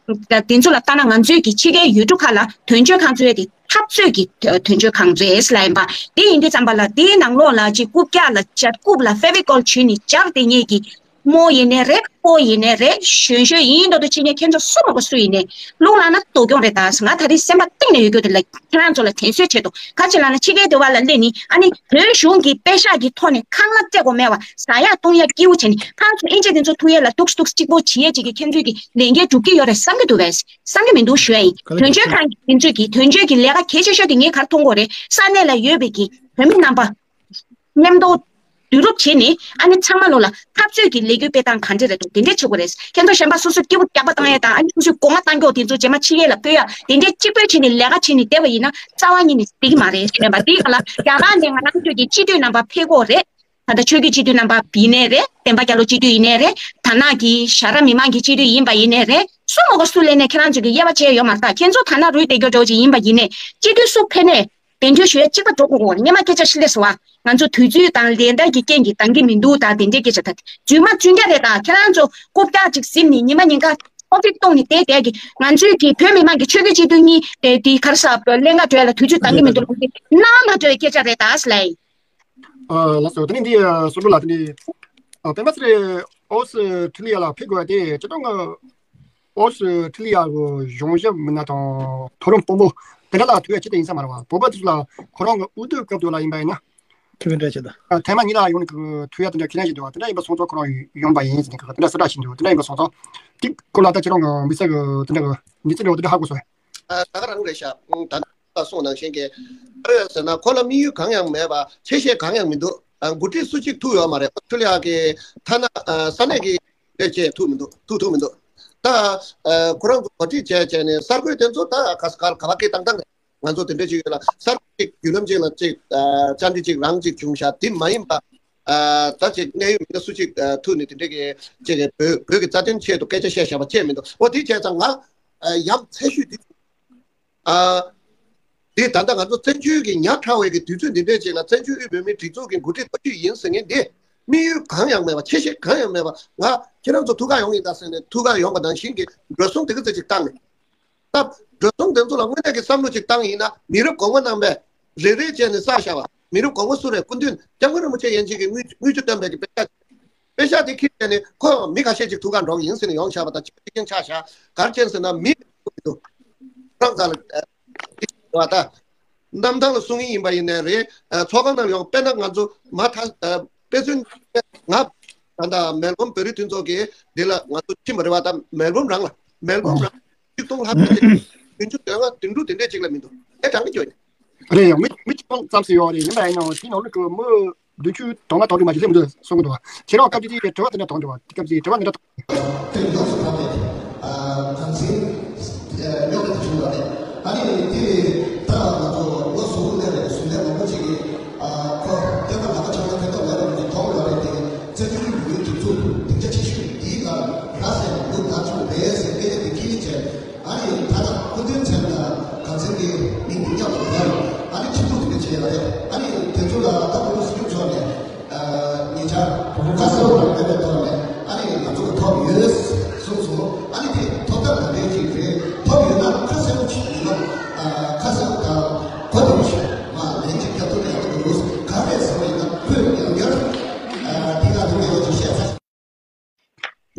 དེ། དེ་ཚོ་ལ་ལྟ་ན་ང་ཚོའི་གི་ཕྱི་རྒྱལ་ཡུལ་གྲུ་ཁག་ལ་དོན་གཅོད་ཁང་བཙུགས་ཡ་དེ་འཐབ་རྩོད་ཀྱི་དོན་གཅོད་ཁང་རེད་ལབ་ཡིན་པ། དེ་ཡིན་དུས་ཙམ་པ་ལ་དེའི་ནང་ལོགས་ལ་ཅིག་རྐུབ་བཀྱག་ལ་སྦྱར། རྐུབ་ལ་ཕེ་བི་ཀོལ་བྱུགས་ནས་སྦྱར་བསྡད་མཁན་གྱི་རྨོ་ཡིན་ནའི་རེད། སྤོ་ཡིན་ནའི་རེད། གཞོན་གཞོན་ཡིན་མདོག་མདོག་བྱེད་མཁན་ཁྱེད་ཚོ་སུ་མ་གོ་སུ་ཡིན་ནའི་རླུང་ལངས་ན་སྡུག་གྱོང་རེད། ད་ང་ད་རེས་སེམས་པ་གཏིང་ནས་ཡོད་རྒྱུ་དེ་ལ་ཁྱེད་རང་ཚོ་ལ་དྲན་གསོའི་ཆེད་དུ། ག་ཅི་ལབ་ན་ཕྱི་རྒྱལ་དེ་བ་ལ་སླེབས་ནས་ཨ་ནི་བོད་གཞུང་གི་པེ་ཤག་གི་ཐོག་ནས་ཁང་གླ་སྤྲད་དགོས་མེད་པ། ཟ་ཡ་བཏུང་ཡ་སྐྱིད་པོ་བྱས་ནས་ཕར་ཚུར་ཨིན་ཇི་དེ་ཚོ་ཐུག་ཡ་ལ་ཏོག་ཙམ་ཏོག་ཙམ་གཅིག་པོ་བྱེད་ཡ་ཅིག་གི་ཁྱེད་ཚོའི་གི་ལས་འགན་སྒྲུབ་ཀྱི་ཡོད་རེད་བསམ་གྱི་འདུག་བས། བསམ་གྱི་མི་འདུག་ཞུ་ཡ་ཡིན། ག་ལ་དོན་གཅོད་ཁང་གི་དེ་ཚོས་ཀྱི་དོན་གཅོད་ཀྱི་ལས་ཀ་གལ་ཆེ་ཤོས་དེ་ངས་ག་རེ་མཐོང་གི་ཡོད་རེད། ས་གནས་ལ་ཡོད་པའི་གི་བོད་མི་རྣམ་པ་མཉམ་དུ་བསྡུ་རུབ་བྱས་ནས་ཨ་ནི་ཚང་མ་ལོ་ལ་འཐབ་རྩོད་ཀྱི་ལས་འགུལ་སྤེལ་སྟངས་ག་འདྲ་རེད་འདུག་དེ་འདྲས་བྱེད་དགོས་རེད། ཁྱེད་ཚོ་གཞན་པ་སོ་སོ་སྐྱིད་པོ་རྒྱག་པ་བཏང་ཡས་དང་ཨ་ནི་སོ་སོའི་སྒོ་ང་བཏང་རྒྱུ་དེ་ཚོ་རྗེས་མ་ཕྱི་རྒྱལ་ལ་སྤོས་ཡ་དེ་འདྲས་གཅིག་པོའི་བྱས་ནས་ལས་ཀ་བྱས་ནས་བསྡད་པ་ཡིན་ན་རྩ་བ་ཉིད་ནས་བསྡད་ཀྱི་མ་རེད་ཟེར་བ་འདི་ག་ལ་རྒྱ་གར་ནས་ང་རང་ཚོའི་གི་སྤྱི་འཐུས་རྣམ་པ་ཕེབས་ཀྱི་ཡོད་རེད། ད་ལྟ་ཆོས་བརྒྱུད་སྤྱི་འཐུས་རྣམ་པ་ཡིན་ནའི་རེད། བསྟན་པ་རྒྱ་ལོ་སྤྱི་འཐུས་ཡིན་ནའི་རེད། ད་ནང་གི་ཞྭ་ར་མི་མང་གི་སྤྱི་འཐུས་ཡིན་པ་ཡིན་ནའི་རེད། སུ་མ་གོ་སུ་སླེབས་ནའི་ཁྱེད་རང་ཚོ་གི་དབྱེ་བ་ཕྱེ་ཡོད་མ་རེད། ད་ཁྱེད་ཚོ་ཐ་ན་རུས་སྡེ་རྒྱུ་འདྲ་བོ་ཅིག་ཡིན་པ་ཡིན་ནའི་སྤྱི་འཐུས་སུ་ཕེབས་ནའི་གདན་འདྲེན་ཞུ་ཡ་གཅིག་པ་འགྲོ་དགོས་ཀྱི་ཡོད་རེད། སྔོན་མ་སྐད་ཆ་ཞིག་སླེབས་སོང་བ། ང་ཚོ་དུས་ཚོད་དང་ལས་འདང་གི་རྐྱེན་གྱིས་འདང་གི་མི་འདུག་ད་དེ་འདྲའི་སྐད་ཆ་ད་རྫུན་མ་རྫུན་རྐྱང་རེད། ད་ཁྱེད་རང་ཚོ་རྐུབ་བཀྱག་ཅིག་ཟིན་ནས་ཉི་མ་ཉིན་གང་ཨོ་ཕིག་བཏུང་ནས་བསྡད་བསྡད་ཀྱི། ང་ཚོའི་གི་བོད་མི་མང་གི་ཆོས་བརྒྱུད་སྤྱི་འཐུས་གཉིས་དེ་དེ་ག་རེ་ཟ་ལྷན་ཁང་གྲོལ་ལ་དུས་ཚོད་འདང་གི་མི་འདུག་ལབ་དེ་གནའ་མ་བྲལ་བའི་སྐད་ཆ་རེད་ད་ལབ་ཡིན། ཨ་ལགས་སོ། དེ་ནས་འདི་སོ་ལུ་ལགས་དེ་ནས་ཨ་སྤེན་པ་ཚེ་རིང་ཨོ་སི་ཁྲི་ལི་ཡ་ལ་ཕེབས་དགོས་པ་དེ་སྤྱིར་བཏང་གི་ཨོ་སི་ཁྲི་ལི་ཡ་གི་གཞུང་ཞབས་མི་སྣ་དང་མཐོ་རིམ་དཔོན་པོ་དེ་འདྲ་ལ་ཐུག་ཡ་ཅི་ལྟ་ཡིན་ས་མ་རེད་བ། བོད་པ་དེ་ཚོ་ལ་ཁོ་རང་གི་དབུ་སྡུད་སྐབས་དུ་ལ་ཡིན་པ་ཡིན་ན། ཁེ་ཕན་འདྲ་ཆེ་ད། ཨ་ཐེངས་མ་གཉིས་ལ་ཡོང་ནས་གི་ཐུག་ཡ་དེ་འདྲ་ཁྱེད་རང་ཞིག་འདུག་བ། དེ་འདྲ་ཡིན་པ་སོང་ཙང་ཁོ་རང་ཡོང་པ་ཡིན་ཟེར་ནས་གི་དེ་འདྲ་གསལ་བསྒྲགས་ཞིག་འདུག་དེ་འདྲ་ཡིན་པ་སོང་ཙང་དེ་སྐོར་ལ་ད་ཁྱེད་རང་གི་མི་ཚེ་གི་དེ་འདྲ་གི་མི་ཚེ་འདྲ་བོ་དེ་འདྲ་ཧ་གོ་སོང་། ད་ག་རང་རེད་ཤག་ད་ལྟ་གསུངས་ནང་བཞིན་གྱི་ཨ་རེད་ཟེར་ན་ཁོ་ལ་དམིགས་ཡུལ་གང་ཡང་མེད་པ། ཆེ་བཤད་གང་ཡང་མི་འདུག་ཨ་འགོ་ཁྲིད་སུ་གཅིག་ཐུག་ཡོད་མ་རེད། ཨོ་སི་ཁྲི་ལི་ཡ་གི་ཐ་ན་ཨ་ས་གནས་ཀྱི་ལས་བྱེད་ཐུག་མི་འདུག་ཐུག་ཐུག་མི་འདུག་ད་ཨ་ཁོ་རང་གི་འགོ་ཁྲིད་བྱས་བྱས་ནས་གསར་འགོད་དེ་ཚོ་ད་ག་ས་ག་ག་བ་སྐད་བཏང་བཏང་རེད། ང་ཚོ་དེ་འདྲ་ཅིག་ཡོད་ལ་གསར་གཅིག་བརྒྱུད་ལམ་གཅིག་ལ་གཅིག་ཨ་བཅར་འདྲི་གཅིག་རང་གཅིག་བྱུང་ཤག་དེ་མ་ཡིན་པ་ཨ་ད་ཅིག་གནད་ཡོད་མི་སྣ་སུ་གཅིག་ཨ་ཐུག་ནས་དེ་འདྲ་གི་གཅིག་གི་བོད་བོད་ཀྱི་རྩ་དོན་ཆེད་དུ་སྐད་ཆ་བཤད་བཞག་པ་བཅས་མི་འདུག་འོ་དེ་བྱས་ཙང་ང་ཨ་ཡ་མཚན་ཤོས་དེ་ཨ་དེ་ད་ལྟ་ང་ཚོ་བཙན་བྱོལ་གྱི་ཉག་ཕྲ་བའི་གི་དུས་ཚོད་འདི་འདྲ་ཅིག་ལ་བཙན་བྱོལ་དབུས་བོད་མིའི་སྒྲིག་འཛུགས་ཀྱི་འགོ་ཁྲིད་ཐག་གཅོད་ཡིན་ཟེར་མཁན་དེ་དམིགས་ཡུལ་གང་ཡང་མེད་པ། ཆེ་བཤད་གང་ཡང་མེད་པ། ང་ཁྱེད་རང་ཚོ་ཐུགས་ཁག་ཡོང་གི་ཡིན་ད་ཟེར་ནས་ཐུགས་ཁག་ཡོང་པ་ནང་བཞིན་གྱི་འགྲོ་སོང་དེ་ག་ཚོད་ཅིག་བཏང་ནས། སྟབས་འགྲོ་སོང་དེ་ཚོ་ལ་དངོས་གནས་ཀྱི་བསམ་བློ་ཅིག་བཏང་ཡིན་ན། མི་རབས་གོང་མ་རྣམ་པས་རེ་རེ་བྱས་ནས་བསགས་བཞག་པ། མི་རབས་གོང་མ་སུ་རེད། སྐུ་མདུན་སྐྱབས་མགོན་རིན་པོ་ཆེ་ཡན་ཆད་ཀྱིས་དངུལ་དངུལ་ཆུ་བཏོན་པའི་གི་པེ་ཤག་པེ་ཤག་དེ་ཁྱེར་བྱས་ནས་ཁོ་མི་ཁ་ཤས་ཅིག་ཐུག་ག་འགྲོ་གི་ཡིན་ཟེར་ནས་ཡོང་བཞག་པ་དང་གཅིག་པ་གཅིག་རྐྱང་ཆགས་བཞག་ག་རེ་བྱས་ཟེར་ན་མི་རང་ཚ་ལ་བ་ད་གནམ་ཐང་ལ་སོང་གི་ཡིན་པ་ཡིན་ནའི་རེད། ཚོགས་ཁང་ནང་ཡོང་དཔེར་ན་ང་ཚོ་མ་ཐ་དཔེ་མཚོན་ང་ད་ལྟ་མེལ་བོན་བོད་རིགས་མཐུན་ཚོགས་ཀྱི་འདི་ལ་ང་ཚོ་ཕྱིན་པ་རེད་བ། ད་མེལ་བོན་རང་ལ་མེལ་བོན་རང་། ཆིག་སྟོང་ལྷག་ཙམ་ཅིག་བདུན་ཅུ་དོན་ལྔ་བདུན་དྲུག་དེ་འདྲས་ཅིག་ལ་མི་འདུག་ཨེ་གྲངས་ཀྱི་ཅོ་ཡིན། རེད་ཡང་མི་མི་ཆུང་ཙམ་ཞིག་ཡོད་རེད། ཡིན་པ་ཡིན་ནའང་དེ་ནང་ལོགས་ཀྱི་མི་བདུན་ཅུ་དོན་ལྔ་དོན་དྲུག་མ་གཏོགས་སླེབས་མི་འདུག་གསུང་གི་འདུག་ཁྱེད་རང་སྐབས་ཅིག་དེ་དྲི་བ་དེ་འདྲ་གཏོང་འདུག་བ། དེ་སྐབས་ཅིག་དྲི་བ་འདི་འདྲ་གཏོང་། དེ་ཡོངས་སུ་གྲགས་པའི་གང་ཚེ་རྙོག་དྲ་དེ་བྱུང་བ་རེད། ཨ་ནི་དེ་ལས་ད་ང་ཚོ་ལོ་གསུམ་སླེབས་རེད། གསུམ་སླེབས་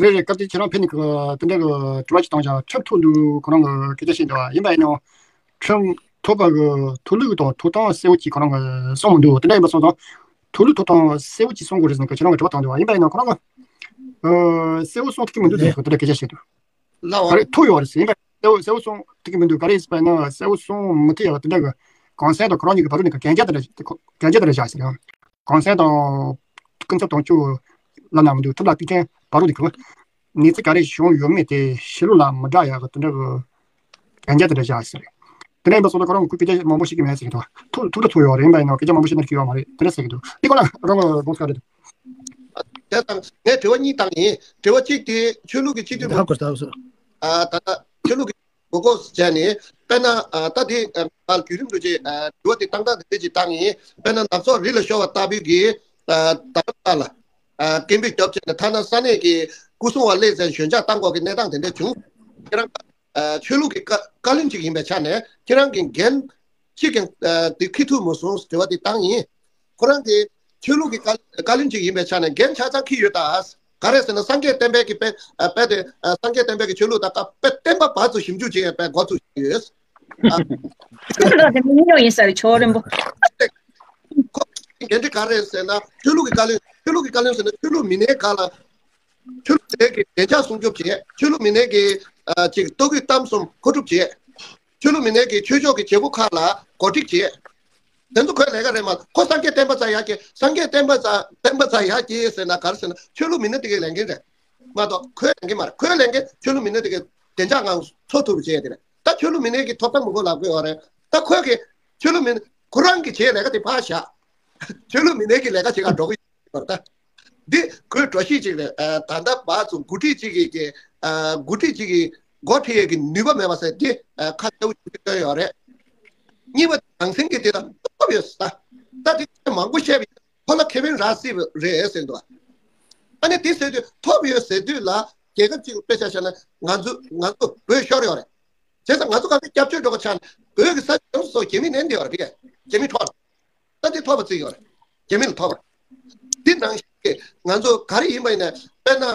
རེད་རེད། སྐབས་དེ་ཁྱེད་རང་ཕེབས་ནས་གི་དེ་འདྲ་གི་དྲི་བ་ཅིག་བཏང་བྱ། ཁྲིམས་ཐོག་འདུག་ཁོ་རང་གི་སྐད་ཆ་བཤད་འདུག་བ། ཡིན་པ་ཡིན་ནའང་ཁྲིམས་ཐོག་པ་གི་ཐོག་ལུགས་དང་ཐོབ་ཐང་གསལ་བོ་ཅིག་ཁོ་རང་གི་གསུངས་མི་འདུག་དེ་འདྲ་ཡིན་པ་སོང་ཙང་ཐོག་ལུགས་ཐོབ་ཐང་གསལ་བོ་ཅིག་གསུང་དགོས་རེད་ཟེར་ནས་ཁྱེད་རང་གི་དྲི་བ་བཏང་འདུག་བ། ཡིན་པ་ཡིན་ནའང་ཁོ་རང་གི་ཨ་གསལ་བོ་གསུང་ཐུབ་ཀྱི་མི་འདུག་ཟེར་ནས་དེ་འདྲ་སྐད་ཆ་བཤད་འདུག་ལ་བ། ག་རེ་ཐུག་ཡོད་རེད་ཟེར། ཡིན་པ་གསལ་བོ་གསལ་བོ་གསུང་ཐུབ་ཀྱི་མི་འདུག་ག་རེ་ཟེར་བ་ཡིན་ན་གསལ་བོ་གསུང་མི་ཐུབ་ཡོད་པ་དེ་འདྲ་གི། གོང་ས་མཆོག་དང་ཁོ་རང་གཉིས་ཀྱི་བར་དུ་ནས་གན་རྒྱ་དེ་འདྲ་གན་རྒྱ་དེ་འདྲ་བཞག་ཟེར་ཡང་། གོང་ས་མཆོག་དང་སྐུ་ཚབ་དོན་གཅོད་ལབ་ན་མི་འདུག་ཁྲིམས་ལ་གཏུག་མཁན་བར་དུ་ནས་གི་གནས་ཚུལ་ག་རེ་བྱུང་ཡོད་མེད་དེ་ཕྱི་ལོགས་ལ་མི་བསྒྲགས་ཡག་གི་དེ་འདྲ་གི་གན་རྒྱ་དེ་འདྲ་བཞག་ཟེར། དེ་འདྲ་ཡིན་པ་སོང་ཙང་ཁོ་རང་གིས་སྐད་ཆ་མང་པོ་བཤད་ཀྱི་མེད་ཟེར་གི་འདུག་ཐུགས་ཐུགས་ད་ཐུག་ཡོད་རེད། ཡིན་པ་ཡིན་ནའང་སྐད་ཆ་མང་པོ་བཤད་ན་འགྲིག་གི་ཡོད་མ་རེད། དེ་འདྲ་ཟེར་གི་འདུག་འདི་སྐོར་ལ་རང་གི་དགོངས་ཚུལ་ག་རེ་འདུག་དེ་དང་ངས་དྲི་བ་གཉིས་བཏང་ཡིན། དྲི་བ་གཅིག་དེ་ཆོས་ལུགས་ཀྱི་སྤྱི་འཐུས་ཧ་གོ་ད་སོ། ཨ་ད་ལྟ་ཆོས་ལུགས་ཀྱི་དགོས་མཁོ་བྱས་ནས་དཔེར་ན་ཨ་ད་དེ་ཨ་བརྒྱུད་རིམ་འགྲོ་ཆེད་ཨ་དྲི་བ་དེ་བཏང་སྟངས་དེ་འདྲ་ཅིག་བཏང་ཡིན། དཔེར་ན་ནག་ཚོགས་རི་ལ་ཤོར་བ་ལྟ་བུའི་གི་ཨ་ད་ལྟ་ལ་ཨ་སྐད་འབོད་རྒྱོབ་བྱས་ནས་ཐ་ན་ས་གནས་ཀྱི་སྐུ་སྲུང་བ་སླེབས་ཚེ་ཞོད་འཇགས་བཏང་དགོས་ཀྱི་གནས་སྟངས་དེ་འདྲ་བྱུང་། ཁྱེད་རང་ཨ་ཆོས་ལུགས་ཀྱི་བཀའ་བཀའ་བློན་ཅིག་ཡིན་པའི་ཆ་ནས་ཁྱེད་རང་གི་འགན་ཅི་ཀྱང་ཨ་དེ་འཁྱེར་ཐུབ་མ་སོང་དྲི་བ་དེ་བཏང་ཡིན། ཁོ་རང་གི་ཆོས་ལུགས་ཀྱི་བཀའ་བཀའ་བློན་ཅིག་ཡིན་པའི་ཆ་ནས་འགན་ཆ་ཚང་འཁྱེར་ཡོད་ད། ག་རེ་ཟེར་ན་སངས་རྒྱས་བསྟན་པའི་གི་དཔེ་ཨ་དཔེ་དེ་ཨ་སངས་རྒྱས་བསྟན་པའི་གི་ཆོས་ལུགས་དང་དཔེ་བསྟན་པ་བར་དུ་ཞིབ་འཇུག་བྱེད་ཡས་དཔེ་འགོ་ཚུགས་ཡོད། ཨ་ཁྱོད་ལ་དེ་མི་ཉོ་ཡིན་ས་རེད་ཆོས་རིན་པོ། ཁོ་འགན་འཁྲི་ག་རེ་ཟེར་ན་ཆོས་ལུགས་ཀྱི་བཀའ་བློན་ཆོས་ལུགས་ཀྱི་བཀའ་བློན་ཟེར་ན་ཆོས་ལུགས་མི་སྣའི་སྒང་ལ་ཆོས་ལུགས་དེ་གི་བདེ་འཇགས་སྲུང་སྐྱོབ་བྱེད། ཆོས་ལུགས་མི་སྣའི་གི་ཨ་ཅིག་ལྟོ་གོས་གཏམ་གསུམ་མཁོ་སྒྲུབ་བྱེད། ཆོས་ལུགས་མི་སྣའི་གི་ཆོས་ཕྱོགས་ཀྱི་བྱེད་སྒོ་ཁག་ལ་གོ་སྒྲིག་བྱེད། དེ་ཚོ་ཁོའི་ལས་ཀ་རེད་མ། ཁོ་སངས་རྒྱས་བསྟན་པ་རྩ་ཡར་སྐྱེད་སངས་རྒྱས་བསྟན་པ་རྩ་བསྟན་པ་རྩ་ཡར་སྐྱེད་ཟེར་ན་ག་རེ་ཟེར་ན་ཆོས་ལུགས་མི་སྣ་དེ་གའི་ལས་འགན་རེད་མ་གཏོགས་ཁོའི་ལས་འགན་མ་རེད། ཁོའི་ལས་འགན་ཆོས་ལུགས་མི་སྣ་དེ་གའི་བདེ་འཇགས་ངང་འཚོ་ཐུབ་པ་བྱེད་ཡ་དེ་རེད། ད་ཆོས་ལུགས་མི་སྣའི་གི་ཐོབ་ཐང་མི་དགོས་ལབ་དགོས་པ་རེད། ད་ཁོས་གི་ཆོས་ལུགས་མི་སྣ་ཁོ་རང་གི་བྱེད་ལས་ཀ་དེ་ཕར་བཞག་ཆོས་ལུགས་མི་སྣའི་གི་ལས་ཀ་བྱེད་ག་འགྲོ་གི་ཡོད་པ་རེད་ད། འདི་ཁོའི་འགྲོ་གཞི་ཅིག་རེད། ཨ་ད་ལྟ་བར་དུ་འགོ་ཁྲིད་ཅིག་གིས་ཀྱི་ཨ་འགོ་ཁྲིད་ཅིག་གིས་འགོ་ཁྲིད་ཡས་ཀྱི་ནུས་པ་མེད་པ་ཟེར་འདི་ཨ་ཁ་གསལ་པོ་ཞིག་བཏོན་ཡོད་རེད། གཉིས་པ་ནང་སེམས་ཀྱི་དེ་དང་ཐོབ་ཡོད་ཟེར། ད་དེ་ཁྱེད་མང་པོ་བཤད་པ་ཡིན། ཁོ་ལ་ཁེ་ཕན་རག་སྲིད་པ་རེད་ཟེར་འདུག་ཨ་ནི་དེ་ཟེར་དུས་ཐོབ་ཡོད་ཟེར་དུས་ལ་རྒྱལ་ཁབ་ཅིག་དཔེ་ཆ་བཞག་ན་ང་ཚོ་ང་ཚོ་བོད་ཤོར་ཡོད་རེད། བྱས་ཙང་ང་ཚོ་ག་ཚོད་སྐྱབས་བཅོལ་འགྲོ་ག་ཆགས་ན་བོད་ཀྱི་ས་ཡོངས་སུ་རྒྱ་མི་ནན་དེ་ཡོད་རེད། རྒྱ་མི་འཕྲོག་ད་དེ་ཐོབ་པ་བརྩི་ཡོད་རེད། རྒྱ་མི་ལ་ཐོབ་པ། འདི་ནང་བཞིན་ང་ཚོ་ག་རེ་ཡིན་པ་ཡིན་ན་དཔེར་ན། ཨ།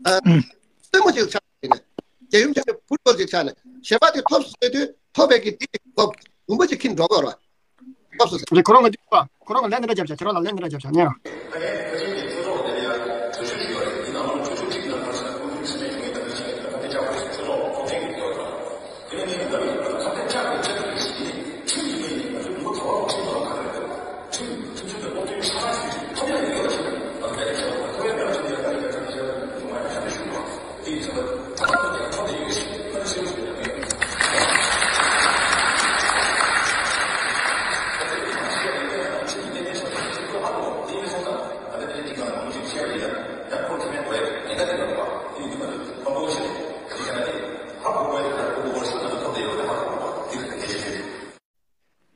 ཨུམ། རྩེད་མོ་ཅིག་ཆགས་ནས་རྒྱལ་ཡུམ་ཆེན་མོའི་ཕུཊ་བོལ་ཅིག་ཆགས་ནས་གཞན་པ་དེ་ཐོབ་སོང་ཟེར་དུས་ཐོབ་པའི་གི་འདི་ཐོབ་ལུང་པ་ཅིག་ཁྱེར་འགྲོ་དགོས་རེད། ཐོབ་སོང་ཟེར། རེད། ཁོ་རང་གི་འདི་པ་ཁོ་རང་གི་ལན་འདི་འདྲ་རྒྱབ་བྱ། ཁྱེད་རང་ལ་ལན་འདི་འདྲ་རྒྱབ་བྱ་ཉན།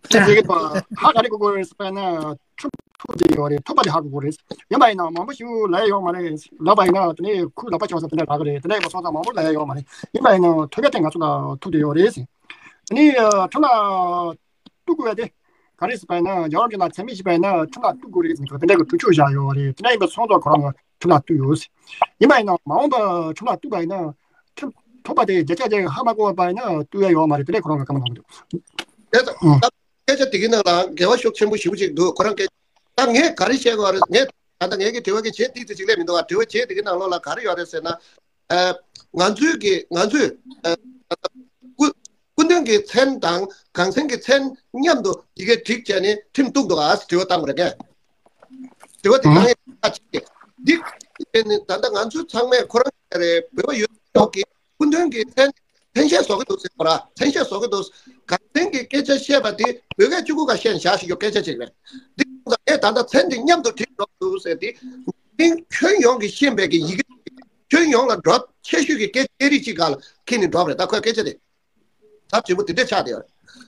ཅེས་ཟེར་གི་འདུག་ཧ་ག་རེ་གོ་དགོས་རེད་ཟེར་བ་ན་ཁྲིམས་ཐོག་དེ་ཡོད་རེད། ཐོག་པ་དེ་ཧ་གོ་དགོས་རེད། ཡིན་པ་ཡིན་ན་མང་པོ་ཞིག་ལབ་ཡོད་མ་རེད། ལབ་པ་ཡིན་ན་དེ་ནས་ཁོའི་ལག་པ་ཆགས་ས་དེ་འདྲ་རག་གི་རེད། དེ་འདྲ་ཡིན་པ་སོང་ཙང་མང་པོ་ལབ་ཡོད་མ་རེད། ཡིན་པ་ཡིན་ན་ཐོད་རྒལ་དེ་ང་ཚོ་ལ་ཐོབ་བསྡད་ཡོད་རེད་ཟེར། དེ་ནས་ཁྲིམས་ལ་གཏུག་དགོས་པ་དེ་ག་རེ་ཟེར་བ་ཡིན་ན་རྒྱལ་བ་རིན་པོ་ཆེ་ལ་མཚན་སྨད་བྱས་པ་ཡིན་ན་ཁྲིམས་ལ་གཏུག་དགོས་རེད་ཟེར་ནས་དེ་འདྲ་གི་གྲོས་ཆོད་བཞག་ཡོད་རེད། དེ་འདྲ་ཡིན་པ་སོང་ཙང་ཁོ་རང་ཁྲིམས་ལ་གཏུག་ཡོད་ཟེར། ཡིན་པ་ཡིན་ན་མ་འོངས་པ་ཁྲིམས་ལ་གཏུག་པ་ཡིན་ན་ཁྲིམས་ཐོག་པ་དེ་བརྒྱ་ཆ་བརྒྱ་ཧ་མ་གོ་བ་ཡིན་ན་གཏུག་ཡ་ཡོད་མ་རེད། དེ་འདྲ་ཁོ་རང་གི་བཀའ་མོལ་གནང་གི་འདུག་དེ་ལྟར་ཨང་། སྐད་ཆ་དེ་གི་ནང་ལ་འགལ་བ་ཤུགས་ཆེན་པོ་ཞེ་པོ་ཅིག་འདུག་ཁོ་རང་སྐད་ད་ངས་ག་རེ་བཤད་དགོས་རེད། ངས་ད་ལྟ་ངས་ཀྱི་དྲི་བ་གི་བྱེད་ཏིག་ཙམ་ཅིག་སླེབས་མི་འདུག་བ། དྲི་བ་བྱེད་དེ་གི་ནང་ལོགས་ལ་ག་རེ་ཡོད་རེད་ཟེར་ན། ཨ། ང་ཚོའི་གི་ང་ཚོས་ཨ། སྐུ་སྐུ་མདུན་གྱི་མཚན་དང་གངས་ཅན་གྱི་མཚན་མཉམ་དུ་ཡི་གེ་བསྒྲིགས་བྱས་ནས་ཁྲིམས་གཏུགས་འདུག་ཨ་ཟེར་དྲི་བ་བཏང་བ་རེད། ངས་དྲི་བ་དེ་ཨང་། གང་ཡིན་ད་ཅིག་འདི་ནི་ད་ལྟ་ང་ཚོ་ཚང་མས་ཁོ་རང་རེད། བོད་པ་ཡོད་ཚོགས་ཀྱི་སྐུ་མདུན་གྱི་མཚན་མཚན་ཤས་བཟོ་གི་འདུག་ཟེར་བ་ར། མཚན་ཤས་བཟོ་གི་འདུག་གངས་ཅན་གྱི་སྐད་ཆ་བཤད་པ་དེ་བོད་སྐད་གཅིག་པུ་ག་བཤད་ནས་བཞག་བཞིན་ཡོད་སྐད་ཆ་ཅིག་རེད། འདི་ཚོ་ངས་ད་ལྟ་མཚན་དེ་མཉམ་དུ་བྲིས་འགྲོ་གི་འདུག་ཟེར་ཏེ། མིང་ཁྱོན་ཡོངས་ཀྱི་ཤེས་པའི་གི་ཡི་གེ་ཁྱོན་ཡོངས་ལ་འགྲོ་ཆེ་ཤོས་ཀྱི་སྐད་ཆ་རིགས་གཅིག་ག་ལ་ཁྱེར་ནས་འགྲོ་བ་རེད། ད་ཁོའི་སྐད་ཆ་དེ་ཚབས་ཆེན་པོ་དེ་འདྲ་ཆགས་བསྡད་ཡོད་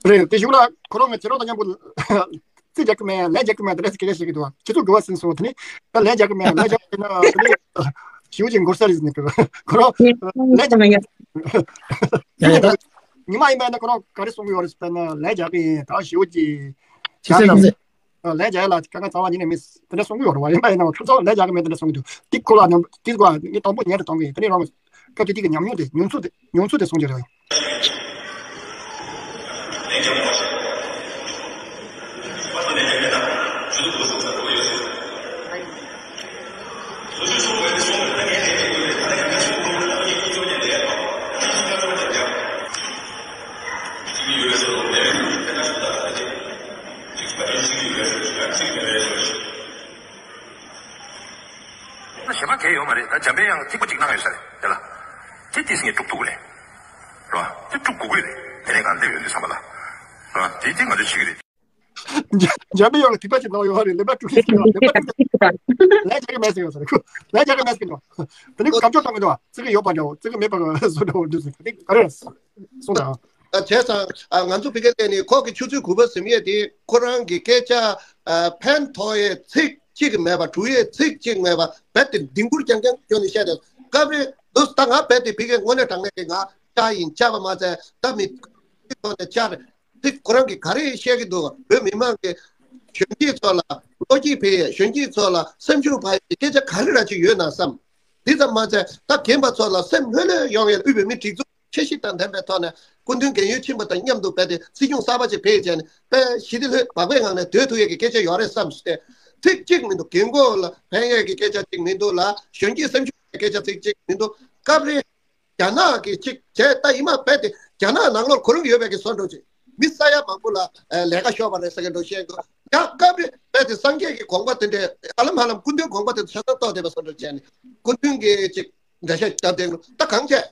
རེད། དེ་གཞུག་ལ་ཁོ་རང་ངས་ཁྱེད་རང་དང་མཉམ་པོ་རྩིས་རྒྱག་གི་མེད། ལན་རྒྱག་གི་མེད། དེ་འདྲ་སྐད་ཆ་བཤད་ཀྱི་འདུག་ཁྱེད་ཚོ་དགོས་པ་ཟིན་སོང་། དེ་ནི་ད་ལན་རྒྱག་གི་མེད། ལན་རྒྱག་གི་མེད་ན་དེ་ནི་ཞེ་པོ་ཅིག་འགོར་ས་རེད་ཟེར་ནས་ཁོ་རང་ལན་རྒྱག་གི་མེད། ཡ་ཡ་ད། ཉི་མ་ཡིན་པ་ཡིན་ན་ཁོ་རང་ག་རེ་གསུང་གི་ཡོད་རེད་ཟེར་ན་ལན་རྒྱག་གི་ཡིན། ད་ཞེ་པོ་ཅིག་ཅི་ཟེར་ལ་ཟེར། ལས་བྱ་ཡ་ལ་དཀའ་ངལ་ཚ་བ་ཡིན་ནས་མི་དེ་འདྲ་གསུང་གི་ཡོད་རེད་བ། ཡིན་པ་ཡིན་ན་ཁྱོད་ཚོ་ལས་བྱ་གི་མེད་དེ་འདྲ་གསུང་གི་འདུག་དེ་ཁོ་ལ་ནམ་དེ་ག་ངས་དང་པོ་ཉན་དུ་གཏོང་གི་ཡིན། དེ་ནས་རང་སྐབས་ཀྱི་དེ་གི་ཉམས་མྱོང་དེ་མྱོང་ཚོར་དེ་མྱོང་ཚོར་དེ་གསུང་གི་རེད། གཞན་པ་གལ་ཡོད་མ་རེད། ད་འཇམ་དཔལ་དབྱངས་ཐིགས་པ་གཅིག་གནང་ཡོད་ས་རེད་དེ་ལ། དེ་ཏིས་ངས་དཀྲུག་ཐུབ་ཀྱི་རེད། རོ། དེ་དཀྲུག་དགོས་ཀྱི་རེད། དེ་ནས་གང་འདེབས་ཡོད་དུས་ཙམ་པ་ལ། རོ། དེ་དེ་ང་ཚོས་བྱེད་ཀྱི་རེད། འཇམ་དཔལ་དབྱངས་ལ་ཐིགས་པ་གཅིག་གནང་ཡོད་རེད། ལེན་པ་དཀྲུག་གི་རེད། ལེན་པ་དཀྲུག་གི་རེད། ལས་བྱ་གི་མེད་ཟེར་ཡོད་ས་རེད་ཁོ། ལས་བྱ་གི་མེད་ཟེར་གི་འདུག་དེ་ནི་སྐབས་འཇོག་གཏོང་གི་འདུག་ཙི་གི་ཡོད་པ་འདྲ་བོ། ཙི་གི་མེད་པ་བཟོ་འདྲ་བོ་འདུག་ཟེར་གི་རེད། ག་རེ་གསུངས་དང་། ཨ། བྱས་ཙང་། ཨ། ང་ཚོ་ཕ་གིར་བལྟས་ནས་ཁོ་གི་ཆུ་ཚོད་དགུ་པ་ཟིན་ཡས་དེ་ཁོ་རང་གི་སྐད་ཆ། ཨ། ཕན་ཐོགས་ཡས་ཚིག་གཅིག་མེད་པ། དཀྲུག་ཡས་ཚིག་གཅིག་མེད་པ། རྦད་དེ་ལྡིང་སྐུར་རྐྱང་རྐྱང་སྐྱོན་ནས་བཤད་དེ། སྐབས་རེ་འདུག་ད་ང་རྦད་དེ་ཕ་གིར་དངོས་གནས་དྲང་གནས་ཀྱི་ང་ལྕགས་ཡིན། ལྕགས་པ་མ་ཚད་ད་མི་ཐོག་ནས་ལྕགས་རེད། དེ་ཁོ་རང་གིས་ག་རེ་བཤད་ཀྱི་འདུག་བོད་མི་མང་གི་གཞོན་སྐྱེས་ཚོ་ལ་བློ་སྐྱེད་འཕེལ་ཡས། གཞོན་སྐྱེས་ཚོ་ལ་སེམས་ཤུགས་འཕར་ཡས་སྐད་ཆ་ག་རེ་ར་ཅིག་ཡོད་ན་བསམ། དེ་ཙམ་མ་ཚད་ད་རྒན་པ་ཚོ་ལ་སེམས་ལྷོད་ལྷོད་ཡོང་ཡས། དབུས་བོད་མིའི་སྒྲིག་འཛུགས་འཆར་གཞི་དང་ལྡན་པའི་ཐོག་ནས་སྐུ་མདུན་རྒན་ཡོལ་ཕྱིན་པ་དང་མཉམ་དུ་རྦད་དེ་སྲིད་སྐྱོང་གསར་པ་ཅིག་ཕེབས་བྱས་ནས་དཔེ་ཞི་བདེ་ལྷོད་བག་ཕེབས་ངང་ནས་སྡོད་ཐུབ་ཡས་ཀྱི་སྐད་ཆ་ཡོད་རེད་བསམ་སྟེ། ཚིག་གཅིག་མི་འདུག་རྒན་གོག་ལ་ཕན་ཡས་ཀྱི་སྐད་ཆ་གཅིག་མི་འདུག་ལ། གཞོན་སྐྱེས་སེམས་ཤུགས་ཀྱི་སྐད་ཆ་ཚིག་གཅིག་མི་འདུག་སྐབས་རེ་རྒྱ་ནག་གི་ཅིག་བྱས་ད་ཡིན་མ་རྦད་དེ་རྒྱ་ནག་ནང་ལོགས་ཁོ་རང་ཡོད་པའི་གི་བཟོ་འདྲ་ཅིག་མི་ས་ཡ་མང་པོ་ལ་ཨ་ལས་ཀ་ཤོར་བ་རེད་ཟེར་གི་འདྲ་བཤད་འདུག་ཡང་སྐབས་རེ་རྦད་དེ་སངས་རྒྱས་ཀྱི་དགོངས་པ་དེ་འདྲའི་ཨ་ལམ་ཧ་ལམ་སྐུ་མདུན་དགོངས་པ་དེ་ཚོ་ཆ་ཚང་རྟོགས་བསྡད་པ་བཟོ་འདྲ་བྱས་ནས་སྐུ་མདུན་གྱི་ཅིག་འགྲེལ་བཤད་བརྒྱབ་བསྡད་འདུག་ད་གང་བྱས།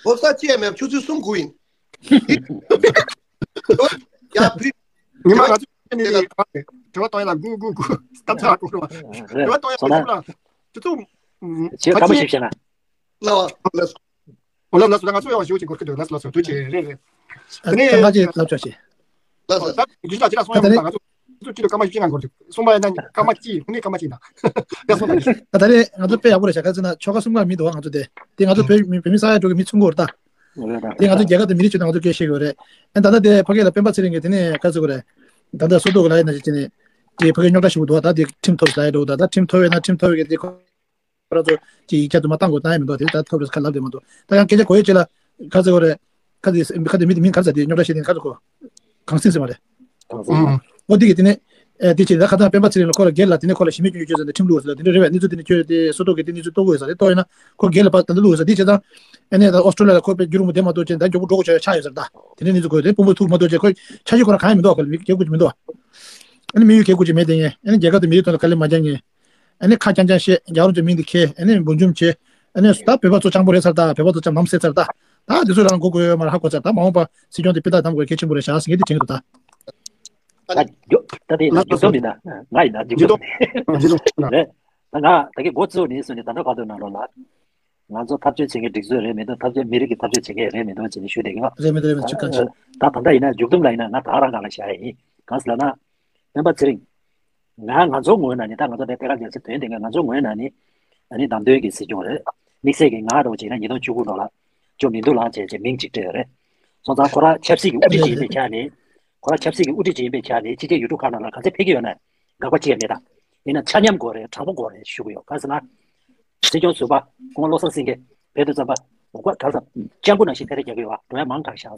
འོ་ས་ཅི་ཡང་མེད་པ་ཆུ་ཚོད་གསུམ་དགུ་ཡིན། ཡ་བུ། ཉི་མ་ང་ཚོ་ནི་དྲི་བ་གཏོང་ཡ་ལ་སྒུག་སྒུག་སྒུག་སྟབས་ཆག་འགྲོ་རེད་བ། དྲི་བ་གཏོང་ཡ་ལ་སྒུག་ལ་ཆུ་ཚོད། ཁྱེད་སྐར་མ་ཞིག་བཤད་ན། ལ་བ་ལ། འོ་ལ་ལ་སོ་ད་ང་ཚོ་ཡང་ཞུ་ཅིག་འགོར་གི་འདུག་ལ་སོ་ལ་སོ་དུས་ཅི་རེད་རེད། དེ་ནས་ད་ང་ཅིག་ལབ་ཆོག་ཅིག་ལ་སོ་ད་རྒྱུ་ཆ་ཅི་ལ་སོང་ཡ་མ་ད་ང་ཚོ་ཆུ་ཚོད་ཅི་ལ་སྐར་མ་བཞི་ལྔ་འགོར་འདུག་གསུངས་པ་ཡིན་ན་སྐར་མ་གཅིག་ཧུ་ནི་སྐར་མ་གཅིག་ན་ཡ་སོང་ད་ད་ད་རེད། ང་ཚོ་དཔེ་ཡག་པོ་རེད་ཤག་ག་ཚོད་ན་ཆོལ་ཁ་གསུམ་ཀ་མི་འདུག་ང་ཚོ་དེ་དེ་ང་ཚོ་བོད་མི་བོད་མི་ས་ཡ་དྲུག་གི་མི་ཚུན་སྐོར་ད། དེ་ང་ཚོ་རྒྱལ་ཁབ་དང་མི་རིགས་ཆེད་དུ་ང་ཚོ་སྐད་བཤད་ཡོད་རེད། ཨ་ད་ལྟ་དེ་ཕ་གི་ལ་སྤེན་པ་ཚེ་རིང་གིས་དེ་ནས་ག་ཚོད་དགོས་རེད། ད་ལྟ་སོ་ཏོ་གི་ལ་ཡིན་ན་ཅི་ནས་དེ་ཕ་གི་རྙོག་དྲ་ཞིག་འདུག་ད་དེ་ཁྲིམས་ཐོབ་ལ་ཡི་འདུག་ད་ད་ཁྲིམས་ཐོབ་ཡོད་ན་ཁྲིམས་ཐོབ་ཡོད་གི་དེ་ཁོ་རང་ཚོ་ཅི་ཡིག་ཆ་དུ་མ་བཏང་དགོས་བཏང་ཡ་མི་འདུག་དེ་ད་ཐོབ་རེད་ཁ་ལབ་དེ་མ་འདུག་ད་ཡང་སྐད་ཆ་གོ་ཡོད་ཅི་ལ་ག་ཚོད་དགོས་རེད། ག་ཚོད་ག་ཚོད་མི་དེ་མིང་ག་ཚོད་དེ་རྙོག་དྲ་བཤད་དེ་ག་ཚོད་གོ་གང་སེང་ཟེར་བ་རེད། ཨོ་དེ་གི་དེ་ནས། ཨེ་དེ་ཅི་ད་ཁ་སང་སྤེན་པ་ཚེ་རིང་ལ་ཁོ་ལ་སྒེར་ལ་དེ་ནས་ཁོ་ལ་ཞི་མོལ་སྐྱོན་བརྗོད་བྱས་ནས་ཁྲིམས་ལུགས་ཟེར་ལ་དེ་འདྲ་རེད་བས། གནས་ཚུལ་དེ་ནས་ཁྱོད་དེ་སོ་ཏོ་གི་དེ་གནས་ཚུལ་རྟོགས་ཀྱི་ཡོད་ས་རེད། རྟོགས་ཡོད་ན་ཁོ་སྒེར་ལ་ཕར་ད་ལྟ་ལུགས་ཟེར་དེ་བྱས་ཙང་། ཨ་ནས་ད་ཨོ་སི་ཀྲོ་ལི་ཡ་ལ་ཁོ་དཔེ་རྒྱུན་རིང་པོ་བསྡད་མ་ཐུབ་ཅེས་ད་མགྱོགས་པོ་འགྲོ་དགོས་བྱ་ཆགས་ཡོད་ས་རེད་ད། དེ་འདྲའི་གནས་ཚུལ་གོ་དེ་དཔོན་པོ་ཐུག་མ་ཐུབ་ཅེས་ཁོ་འཆར་གཞི་ཁོ་རང་གང་ཡང་མི་འདུག་ག་ལ་མི་སྐད་དགོས་ཀྱི་མི་འདུག་ཨ་ནི་དམིགས་ཡུལ་སྐད་དགོས་ཀྱི་མེད་དེ་ངས་ཨ་ནི་རྒྱལ་ཁབ་དང་མི་རིགས་ཐོག་ལ་དཀའ་ལས་མ་རྒྱག་ངས། ཨ་ནི་ཁ་རྐྱང་རྐྱང་བཤད་རྒྱ་རོང་ཅན་མིང་དེ་ཁྱེར་ཨ་ནི་འབུར་འཇོམས་བྱེད། ཨ་ནི་ད་བོད་པ་ཚོ་སྤྱང་པོ་རེད་ཚར་ད་བོད་པ་ཚོ་ཅང་ལམ་སེལ་ཚར་ད། ད་དེ་ཚོ་རང་མགོ་སྐོར་ཡོད་མ་རེད་ཧ་གོ་ཚར་ད་མ་འོངས་པ་སྲིད་སྐྱོང་དེ་དཔེ་ད་དམ་དགོས་གལ་ཆེན་པོ་རེད་ཤག་ཟེར་མཁན་དེ་དྲན་གྱི་འདུག་ད། ད་རྒྱུ་ད་དེ་ཡིན་ན་རྒྱུ་སྟོབས་མིན་ན་ང་ཡིན་ན་རྒྱུ་སྟོབས་མིན་རེད། ད་ང་ད་གི་འགོ་བཙུགས་ནས་བཟུང་ནས་ད་ལྟ་བར་དུ་ནང་ལོགས་ལ་ང་ཚོ་འཐབ་རྩོད་བྱེད་མཁན་སྒྲིག་འཛུགས་རེད་མི་འདུག་འཐབ་རྩོད་མི་རིགས་ཀྱི་འཐབ་རྩོད་བྱེད་མཁན་རེད་མི་འདུག་ཅེས་ནས་ཞུས་བསྡད་ཀྱི་ཡོད། རེད་མི་འདུག་རེད་མི་འདུག་ཅི་གང་ཤེས། ད་ད་ལྟ་ཡིན་ན་མཇུག་སྡོམ་ལ་ཡིན་ན་ང་ད་རང་སྒང་ལ་བཞག་ཡ་ཡིན། གང་ཟེར་ལབ་ན། སྤེན་པ་ཚེ་རིང་། ང་ང་ཚོ་ངོས་ནས་ནི་ད་ང་ཚོ་དེ་ཐད་ཀར་རྒྱལ་སྲིད་དོན་དེ་ང་ང་ཚོ་ངོས་ནས་ནི། ཨ་ནི་བདམས་ཐོན་གྱི་སྲིད་སྐྱོང་རེད། དམིགས་བསལ་གྱི་ང་རོགས་བྱས་ན་ཉིས་སྟོང་བཅུ་དགུ་ལོ་ལ། ཅོ་མི་འདུག་ལགས་བྱས་བྱས་མིང་གཅིག་སྤྲད་ཡོད་རེད། སོང་ཙང་ཁོ་རང་ཆབ་སྲིད་ཀྱི་དབུ་ཁྲིད་ཅིག་ཡིན་པའི་ཆ་ནས། ཁོ་རང་ཆབ་སྲིད་ཀྱི་དབུ་ཁྲིད་ཅིག་ཡིན་པའི་ཆ་ནས་ཕྱི་རྒྱལ་ཡུལ་གྲུ་ཁག་ནང་ལ་ག་ཚད་ཕེབས་ཀྱི་ཡོད་ན། དགག་པ་ཅི་ཡང་མེད་ད། ཡིན་ན་ཆ་མཉམ་དགོས་རེད་དྲང་པོ་དགོས་རེད་ཞུ་གི་ཡོད་ག་ཟེར་ན། སྲིད་སྐྱོང་ཟུར་པ་སྐུ་ངོ་བློ་བཟང་སེང་གེ་བོད་དུ་བརྩམས་པ། འོ་ག་ག་ཟེར། སྤྱང་པོ་ནང་བཞིན་ཕེ་རེ་རྒྱག་གི་ཡོད་འགྲོ་ཡ་མང་དྲགས་ཤག་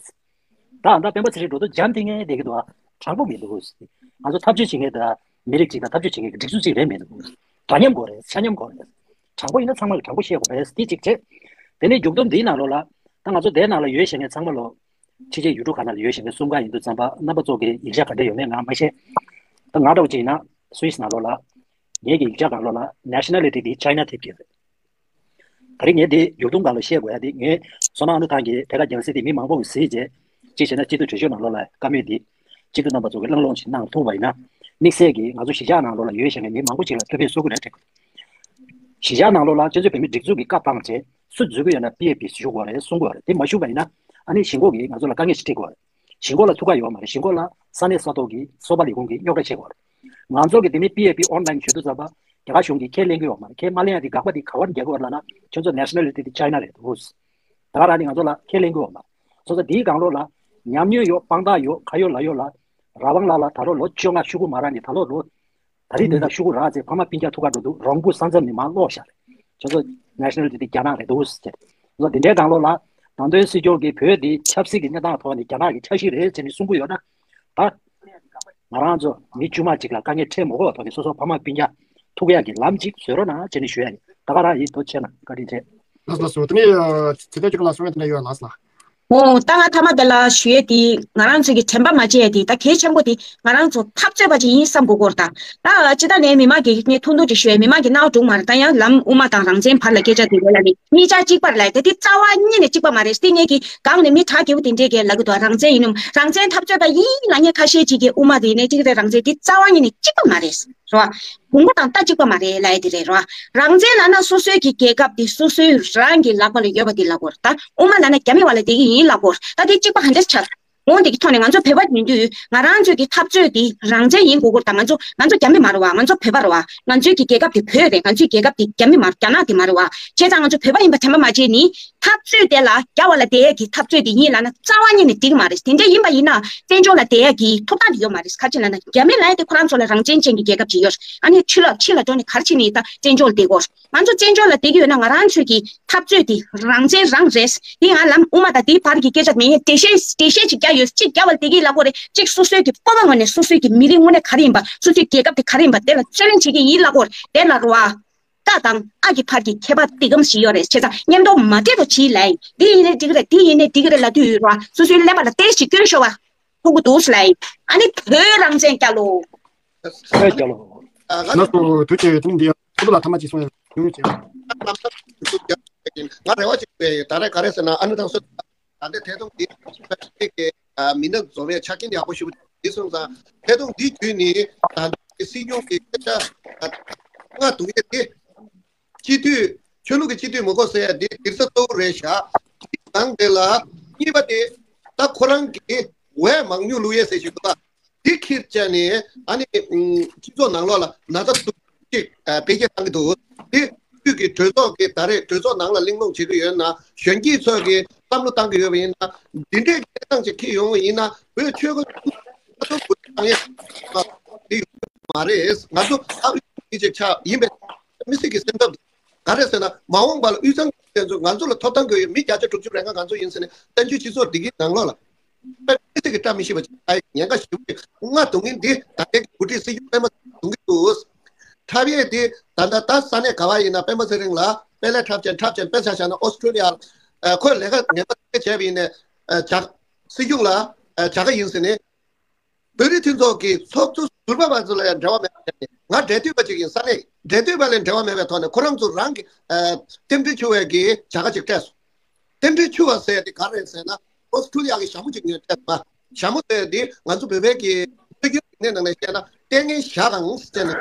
ད་ད་སྤེན་པ་ཚེ་རིང་འགྲོ་དུས་འཇམ་ཐིང་ངེ་བསྡད་ཀྱི་འདུག་ཨ། དྲང་པོ་མི་འདུག་ང་ཚོ་འཐབ་རྩོད་བྱེད་མཁན་དང་མི་རིགས་གཅིག་དང་འཐབ་རྩོད་བྱེད་མཁན་གྱི་སྒྲིག་འཛུགས་གཅིག་རེད་མི་འདུག་འདྲ་མཉམ་དགོས་རེད་ཆ་མཉམ་དགོས་རེད། དྲང་པོ་ཡིན་ན་ཚང་མ་གིས་དྲང་པོ་བཤད་དགོས་རེད་དེ་གཅིག་བྱས། དེ་ནས་མཇུག་སྡོམ་འདིའི་ནང་ལོགས་ལ། ད་ང་ཚོ་དེའི་ནང་ལ་ཡོད་བཤད་མཁན་ཚང་མ་ལོ། ཕྱི་རྒྱལ་ཡུལ་གྲུ་ཁག་ནང་ལ་ཡོད་བཤད་མཁན་གསུམ་ཀ་ཡིན་དུས་ཙམ་པ་རྣམ་པ་ཚོ་གི་ཡིག་ཆ་ག་འདྲ་ཡོད་མེད་ང་མ་ཤེས། ད་ང་འདྲ་བོ་ཅིག་ཡིན་ན་སུད་སི་ནང་ལོགས་ལ། ངེད་ཀྱི་ཡིག་ཆ་སྒང་ལོགས་ལ་nationality་དེ་China་ཐེབས་ཀྱི་རེད། ད་རེས་ངས་འདི་མཇུག་སྡོམ་སྒང་ལ་བཤད་དགོས་ཡ་འདི་ངས་བསོད་ནམས་ཨ་ནུ་ཐང་གི་ཐད་ཀར་རྒྱང་སྲིང་དེ་མི་མང་པོ་གིས་གཟིགས་རྗེས། གཅིག་བྱས་ན་སྤྱི་འཐུས་གྲོས་ཆོད་ནང་ལོགས་ལ་བཀའ་མོལ་འདི། སྤྱི་འཐུས་རྣམ་པ་ཚོ་གིས་བླངས་བླངས་ཤིག་གནང་ཐུབ་པ་ཡིན་ན། དམིགས་བསལ་གྱིས་ང་ཚོ་གཞིས་ཆགས་ནང་ལོགས་ལ་ཡོད་བཞིན་པའི་མི་མང་པོ་ཅིག་ལ་ཐུགས་ཕན་གསོས་ཀྱི་རེད་དྲན་གྱི་འདུག་གཞིས་ཆགས་ནང་ལོགས་ལ་སྤྱི་ཚོགས་བོད་མིའི་སྒྲིག་འཛུགས་ཀྱི་བཀའ་བཏང་བྱས་སུ་འཛུལ་གྱི་ཡོད་ན་པི་ཨེ་པི་བཞུགས་དགོས་རེད་གསུང་དགོས་རེད་དེ་མ་བཞུགས་པ་ཡིན་ན། ཨ་ནི་གཞིས་འགོ་གིས་ང་ཚོ་ལ་དཀའ་ངལ་ཞིག་འཕྲད་དགོས་རེད། གཞིས་འགོ་ལ་ཐུགས་ཁག་ཡོད་མ་རེད། གཞིས་འགོ་ལ་ས་གནས་ས་ཐོག་གི་སོ་པ་ལས་ཁུངས་ཀྱིས་རྙོག་དྲ་བྱེད་དགོས་རེད། ང་ཚོ་གི་དེ་ནས་པི་ཨེ་པི་ཨོན་ལན་བྱེད་དུས་ཙམ་པ། རྒྱ་གར་གཞུང་གིས་ཁས་ལེན་གྱི་ཡོད་མ་རེད། ཁས་མ་ལེན་ཡ་དེ་དགག་པ་དེ་ག་བར་རྒྱག་གི་ཡོད་ལབ་ན་ཁྱོད་ཚོ་nationality་དེ་China་རེད་འདུག་ད་ག་རང་ནི་ང་ཚོ་ལ་ཁས་ལེན་གྱི་ཡོད་མ་རེད། སོ་སོ་དེའི་སྒང་ལོགས་ལ་ཉམས་མྱོང་ཡོད་དཔང་རྟགས་ཡོད་ག་ཡོད་ལ་ཡོད་ལ། ར་བང་ལགས་ལ་ད་ལོ་ལོ་བཅོ་ལྔ་ཤོག་གུ་མ་རག་ནས་ད་ལོ་ལོ། ད་རེས་དེ་ལ་ཤོག་གུ་རག་ཚེ་ཕ་མ་སྤུན་ཀྱག་ཐུག་ག་འགྲོ་འདུག་རོང་པོ་ས་མཚམས་ནས་མར་སློག་བཞག་རེད། ཁྱོད་ཚོ་ནེ་ཤ་ནལ་ཊི་དེ་རྒྱ་ནག་རེད་འདུག་ཟེར། ཁྱོད་ཚོ་དེ་འདྲའི་སྒང་ལོགས་ལ་ནང་དོན་སྲིད་སྐྱོང་གིས་བོད་འདི་ཆབ་སྲིད་ཀྱི་གནས་སྟངས་ཐོག་ནས་རྒྱ་ནག་གི་འཆར་གཞི་རེད་ཟེར་ནས་གསུང་གི་ཡོད་ན། ད་ང་རང་ཚོ་མི་དཀྱུས་མ་གཅིག་ལ་དཀའ་ངལ་འཕྲད་མ་དགོས་པ་ཐོག་ནས་སོ་སོ་ཕ་མ་སྤུན་ཀྱག་ཐུག་ཡག་གི་ལམ་ཅིག་བཟོས་རོགས་གནང་ཅེས་ནས་ཞུ་ཡ་ཡིན། ད་ག་རང་ཡིན། ཐུགས་རྗེ་ཆེ་གནང་། བཀའ་དྲིན་ཆེ། ལགས་སོ། ལགས་སོ། དེ་ནས་ཚེ་བརྟན་ཆོས་སྐྱོང་ལགས་གསུང་ཡ་དེ་འདྲ་ཡོད། ལགས་སོ། འོ། ད་ང་མཐའ་མ་དེ་ལ་ཞུ་ཡས་དེ། ང་རང་ཚོ་གི་དྲན་པ་མ་བརྗེད་ཡས་དེ་ད་གལ་ཆེན་པོ་དེ་ང་རང་ཚོ་འཐབ་རྩོད་པ་ཅིག་ཡིན་བསམ་དགོས་སྐོར་དང་། ད་སྤྱིར་བཏང་ནས་མི་མང་གི་ངས་ཐུང་ཐུང་ཅིག་ཞུ་ཡས། མི་མང་གི་རྣ་བ་འགྲོ་མ་རེད། ད་ཡང་ལམ་དབུ་མ་དང་རང་བཙན་བར་ལ་སྐད་ཆ་དེ་ཡོད་ལ་ནི་གཉིས་ཆ་གཅིག་པ་རེད་ལབ་ཡས་དེ། དེ་རྩ་བ་ཉིད་ནས་གཅིག་པ་མ་རེད། དེ་ངས་ཀྱི་སྒང་ནས་མི་དྲག་རྒྱས་པོ་དེ་འདྲས་ཀྱིས་ལབ་ཀྱི་འདུག་རང་བཙན་ཡིན་ནམ། རང་བཙན་འཐབ་རྩོད་པ་ཡིན་ལབ་མཁན་ཁ་ཤས་ཅིག་གིས་དབུ་མ་རེད་ནས་གཅིག་རེད། རང་བཙན་དེ་རྩ་བ་ཉིད་ནས་གཅིག་པ་མ་རེད། རེད་བ། དགུང་ཁ་དང་རྟ་གཅིག་པ་མ་རེད་ལབ་ཡ་དེ་རེད་བ། རང་བཙན་ལབ་ན་སོ་སོའི་གི་རྒྱལ་ཁབ་དེ་སོ་སོའི་རང་གི་ལག་པ་ལ་ཡོད་པ་དེ་ལབ་དགོས་རེད། ད་དབུ་མ་ལབ་ན་རྒྱ་མི་བ་ལ་དེ་གི་ཡིན་ལབ་དགོས་རེད། ད་དེ་གཅིག་པ་ག་འདྲས་ཆགས། འོང་དེ་གི་ཐོག་ནས་ང་ཚོ་བོད་པ་ཡིན་དུས་ང་རང་ཚོའི་གི་འཐབ་རྩོད་དེ་རང་བཙན་ཡིན་དགོས་སྐོར་དང་། ང་ཚོ་ང་ཚོ་རྒྱ་མི་མ་རེད་བ། ང་ཚོ་བོད་པ་རེད་བ། ང་ཚོའི་གི་རྒྱལ་ཁབ་དེ་བོད་རེད། ང་ཚོའི་རྒྱལ་ཁབ་དེ་རྒྱ་མི་མ་རེད། རྒྱ་ནག་དེ་མ་རེད་བ། བྱས་ཙང་ང་ཚོ་བོད་པ་ཡིན་པ་དྲན་པ་མ་བརྗེད་ནི། འཐབ་རྩོད་དེ་ལ་རྒྱ་བ་ལ་དེ་ཡ་གི་འཐབ་རྩོད་དེ་ཡིན་ལབ་ན་རྩ་བ་ཉིད་ནས་འགྲིག་མ་རེད། དེ་འདྲ་ཡིན་པ་ཡིན་ན་བཙན་བྱོལ་ལ་དེ་ཡ་གི་ཐོབ་ཐང་དེ་ཡོད་མ་རེད། ག་ཅི་ལབ་ན་རྒྱ་མི་ལབ་ཡ་དེ་ཁོ་རང་ཚོ་ལ་རང་བཙན་ཅན་གྱི་རྒྱལ་ཁབ་ཅིག་ཡོད་རེད། ཨ་ནི་ཕྱི་ལ་ཕྱི་ལ་འགྲོ་ནས་ག་རེ་བྱེད་ནི་ཡིན། ད་བཙན་བྱོལ་བསྡད་དགོས། ང་ཚོ་བཙན་བྱོལ་ལ་བསྡད་ཀྱི་ཡོད་ན་ང་རང་ཚོའི་གི་འཐབ་རྩོད་དེ་རང་བཙན་རང་རེད། དེ་ང་ལམ་དབུ་མ་དང་དེའི་བར་གྱི་སྐད་ཆ་མེད། འགྲེལ་བཤད་འགྲེལ་བཤད་ཅིག་རྒྱག་ཡོད། གཅིག་རྒྱ་བ་ལ་དེ་གི་ལབ་དགོས་རེད། གཅིག་སོ་སོའི་གི་སྤོབས་པ་ངོས་ནས་སོ་སོའི་གི་མི་རིགས་དངོས་གནས་ག་རེ་ཡིན་པ། སོ་སོའི་རྒྱལ་ཁབ་དེ་ག་རེ་ཡིན་པ་དེ་ལ་རྩོད་ལེན་བྱེད་ཀྱི་ཡིན་ལབ་དགོས་རེད། དེ་ལ་རེད་བ། རྟ་དང་ཨ་གི་བར་གྱི་ཁྱད་པར་དེ་གམ་ཞིག་ཡོད་རེད། བྱས་ཙང་མཉམ་དུ་མ་འདྲེས་པ་བྱིས་ལ་ཡིན། འདི་ཡིན་ནའི་འགྲིག་རེད། འདི་ཡིན་ནའི་འགྲིག་རེད་ལབ་དུས་ཡོད་རེད་བ། སོ་སོའི་ཀླད་པ་ལ་ཏོག་ཙམ་སྐྱོན་ཤོར་བ་ཐུག་གི་འདུག་ལ་ཡིན། ཨ་ནི་བོད་རང་བཙན་རྒྱལ་ལོ། ཨ་ང་ལགས་སོ། ཐུགས་རྗེ་ཆེ། དེ་ནི་འདི་ཡང་ཁོ་ཚོ་ལ་ཐ་མ་གཅིག་གསུང་ཡ་ཐུགས་རྗེ་ཆེ། ང་རེ་བ་གཅིག་པའི་ད་རེས་ག་རེ་ཟེར་ན། ཨ་ནི་ད་སོ་ད་ལྟའི་ཐད་གཏོང་འདི་ཕ་ཤི་ལི་གི་མི་སྣ་འཛོམས་པའི་ཆ་རྐྱེན་ཡག་པོ་ཞེ་པོ་འདི་སོང་ཙང་། ཐད་གཏོང་འདི་བརྒྱུད་ནས་ད་ལྟའི་སྲིད་སྐྱོང་གི་སྐད་ཆ་ལྔ་བསྡུ་ཡས་དེ། སྤྱི་འཐུས། ཆོས་ལུགས་ཀྱི་སྤྱི་འཐུས་མི་དགོས་ཟེར་ཡ་འདི་སྒེར་ས་གཙོ་བོ་རེད་བཞག་དེའི་ནང་དེ་ལ་གཉིས་པ་དེ་ད་ཁོ་རང་གི་འོས་མང་ཉུང་བླུག་ཡས་ཟེར་ཞིག་འདུག་ག་དེ་ཁྱེར་བྱས་ནས་ཨ་ནི་སྤྱི་ཚོགས་ནང་ལོགས་ལ་ན་ཚ་འདུག་ཅིག་འཕེལ་རྒྱས་བཏང་གི་འདུག་དེ་དུས་ཀྱི་གྲོས་ཚོགས་ཀྱི་ད་རེས་གྲོས་ཚོགས་ནང་ལ་གླེང་སློང་བྱེད་ཀྱི་ཡོད་ན། གཞོན་སྐྱེས་ཚོ་གིས་བསམ་བློ་བཏང་གི་ཡོད་པ་ཡིན་ན། འདི་འདྲའི་གནས་སྟངས་ཅིག་འཁྱེར་ཡོང་བ་ཡིན་ན་བོད་ཆོལ་ཁ་ཁ་ཐོར་བུ་བཏང་ཡས་འདི་ཡོད་མ་རེད། ང་ཚོ་ཨ་རི་མི་ཅིག་ཆགས་ཡིན་པའི་མི་སྲིད་ཀྱི་སེམས་ཐབས་འདུག་ག་རེ་ཟེར་ན། མ་འོངས་པ་ལ་དབུས་གཙང་དེ་ཚོ་ང་ཚོ་ལ་ཐོབ་ཐང་དགོས་ཡོད། མི་བརྒྱ་ཆ་དྲུག་ཅུ་རེ་ལྔ་ང་ཚོ་ཡིན་ཟེར་ནས་བཙན་བྱོལ་སྤྱི་ཚོགས་འདི་གི་ནང་ལོགས་ལ་དཔེ་མི་སྲིད་ཀྱི་བཀྲ་མི་ཤིས་པ་ཅིག་ཨ་ཉེན་ཁ་ཞེ་པོ་ཅིག་ལྔ་བསྡུ་མཁན་འདི་ད་ལྟའི་འགོ་ཁྲིད་སྲིད་སྐྱོང་པད་མ་ཚེ་རིང་གིས་བསྡུ་གི་འདུག་འཁྲབ་ཡས་དེ་ད་ལྟ་ད་ས་གནས་ག་བ་ཡིན་ན་པད་མ་ཚེ་རིང་ལ་དཔེ་ལས་འཁྲབ་ཅན་འཁྲབ་ཅན། དཔེ་ཆ་བཞག་ན་ཨོ་སི་ཁྲུ་ལི་ཡ་ལ་ཁོས་ལས་ཀ་ངན་པ་དེ་བྱས་པ་ཡིན་ནས་བྱ་སྲིད་སྐྱོང་ལ་བྱ་དགའ་ཡིན་ཟེར་ནས། བོད་རིགས་མཐུན་ཚོགས་ཀྱི་ཚོགས་གཙོ་ཟུར་པ་བ་ཚོ་ལ་ཡང་འབྲེལ་བ་མེད་པ་བྱས་ནས། ང་འབྲེལ་མཐུད་པ་ཅིག་ཡིན། ས་གནས་འབྲེལ་མཐུད་པ་ལས་འབྲེལ་བ་མེད་པའི་ཐོག་ནས་ཁོ་རང་ཚོ་རང་གི་ཨ་རྟེན་འབྲེལ་འཆུ་བའི་གི་བྱ་དགའ་ཅིག་སྤྲད་སོང་། རྟེན་འབྲེལ་འཆུ་བ་ཟེར་དེ་ག་རེ་རེད་ཟེར་ན། ཨོ་སི་ཁྲུ་ལི་ཡ་གི་ཞྭ་མོ་ཅིག་ངས་སྤྲད་པ། ཞྭ་མོ་ཟེར་དེ་ང་ཚོ་བོད་པའི་གི་སྲོལ་རྒྱུན་རིག་གནས་ནང་ནས་བཤད་ན་ལྟས་ངན་ཞྭ་གང་ཟེར་ནས།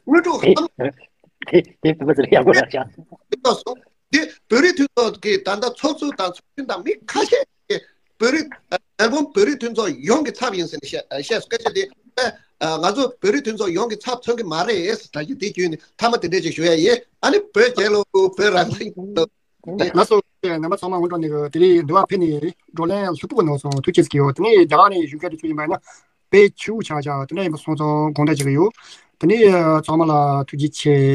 དངོས་གྲུབ་ཧམ། དེ་དེ་བོད་པ་ཚོ་ལ་ཡག་པོ་རག་ཤག་འདི་བོད་རིགས་མཐུན་ཚོགས་ཀྱི་ད་ལྟ་ཚོགས་གཙོ་དང་ཚོགས་གཞོན་དང་མི་ཁ་ཤས་ཀྱིས་བོད་རིགས་མེལ་བོན་བོད་རིགས་མཐུན་ཚོགས་ཡོངས་ཀྱི་ཚབ་ཡིན་ཟེར་ནས་བཤད་བཤད་སྐད་ཆ་དེ། ཨ་ང་ཚོ་བོད་རིགས་མཐུན་ཚོགས་ཡོངས་ཀྱི་ཚབ་མཚོན་གྱི་མ་རེད་ཟེར་གྱི་དེ་བརྒྱུད་ནས་མཐའ་མ་དེ་འདྲས་ཅིག་ཞུ་ཡ་ཡིན། ཨ་ནི་བོད་རྒྱལ་ལོ། བོད་རང་བཙན་ལོ། ལགས་སོ། རྣམ་པ་ཚང་མ་སྔོན་འགྲོ་ནས་དེ་རིང་འདི་བ་ཕེབས་ནས་བགྲོ་གླེང་ལྷུག་པོ་གནང་སོང་། ཐུགས་རྗེ་ཆེ་ཡོད། དེ་ནས་རྒྱ་གར་ནས་བཞུགས་མཁན་དེ་ཚོ་ཡིན་པ་ན་དཔེ་ཆེ་བོ་ཆགས་ཆགས་དེ་འདྲ་ཡིན་པ་སོང་ཙང་དགོངས་དག་བྱེད་ཀྱི་ཡོད། དེ་ནས་ཚང་མ་ལ་ཐུགས་རྗེ་ཆེ།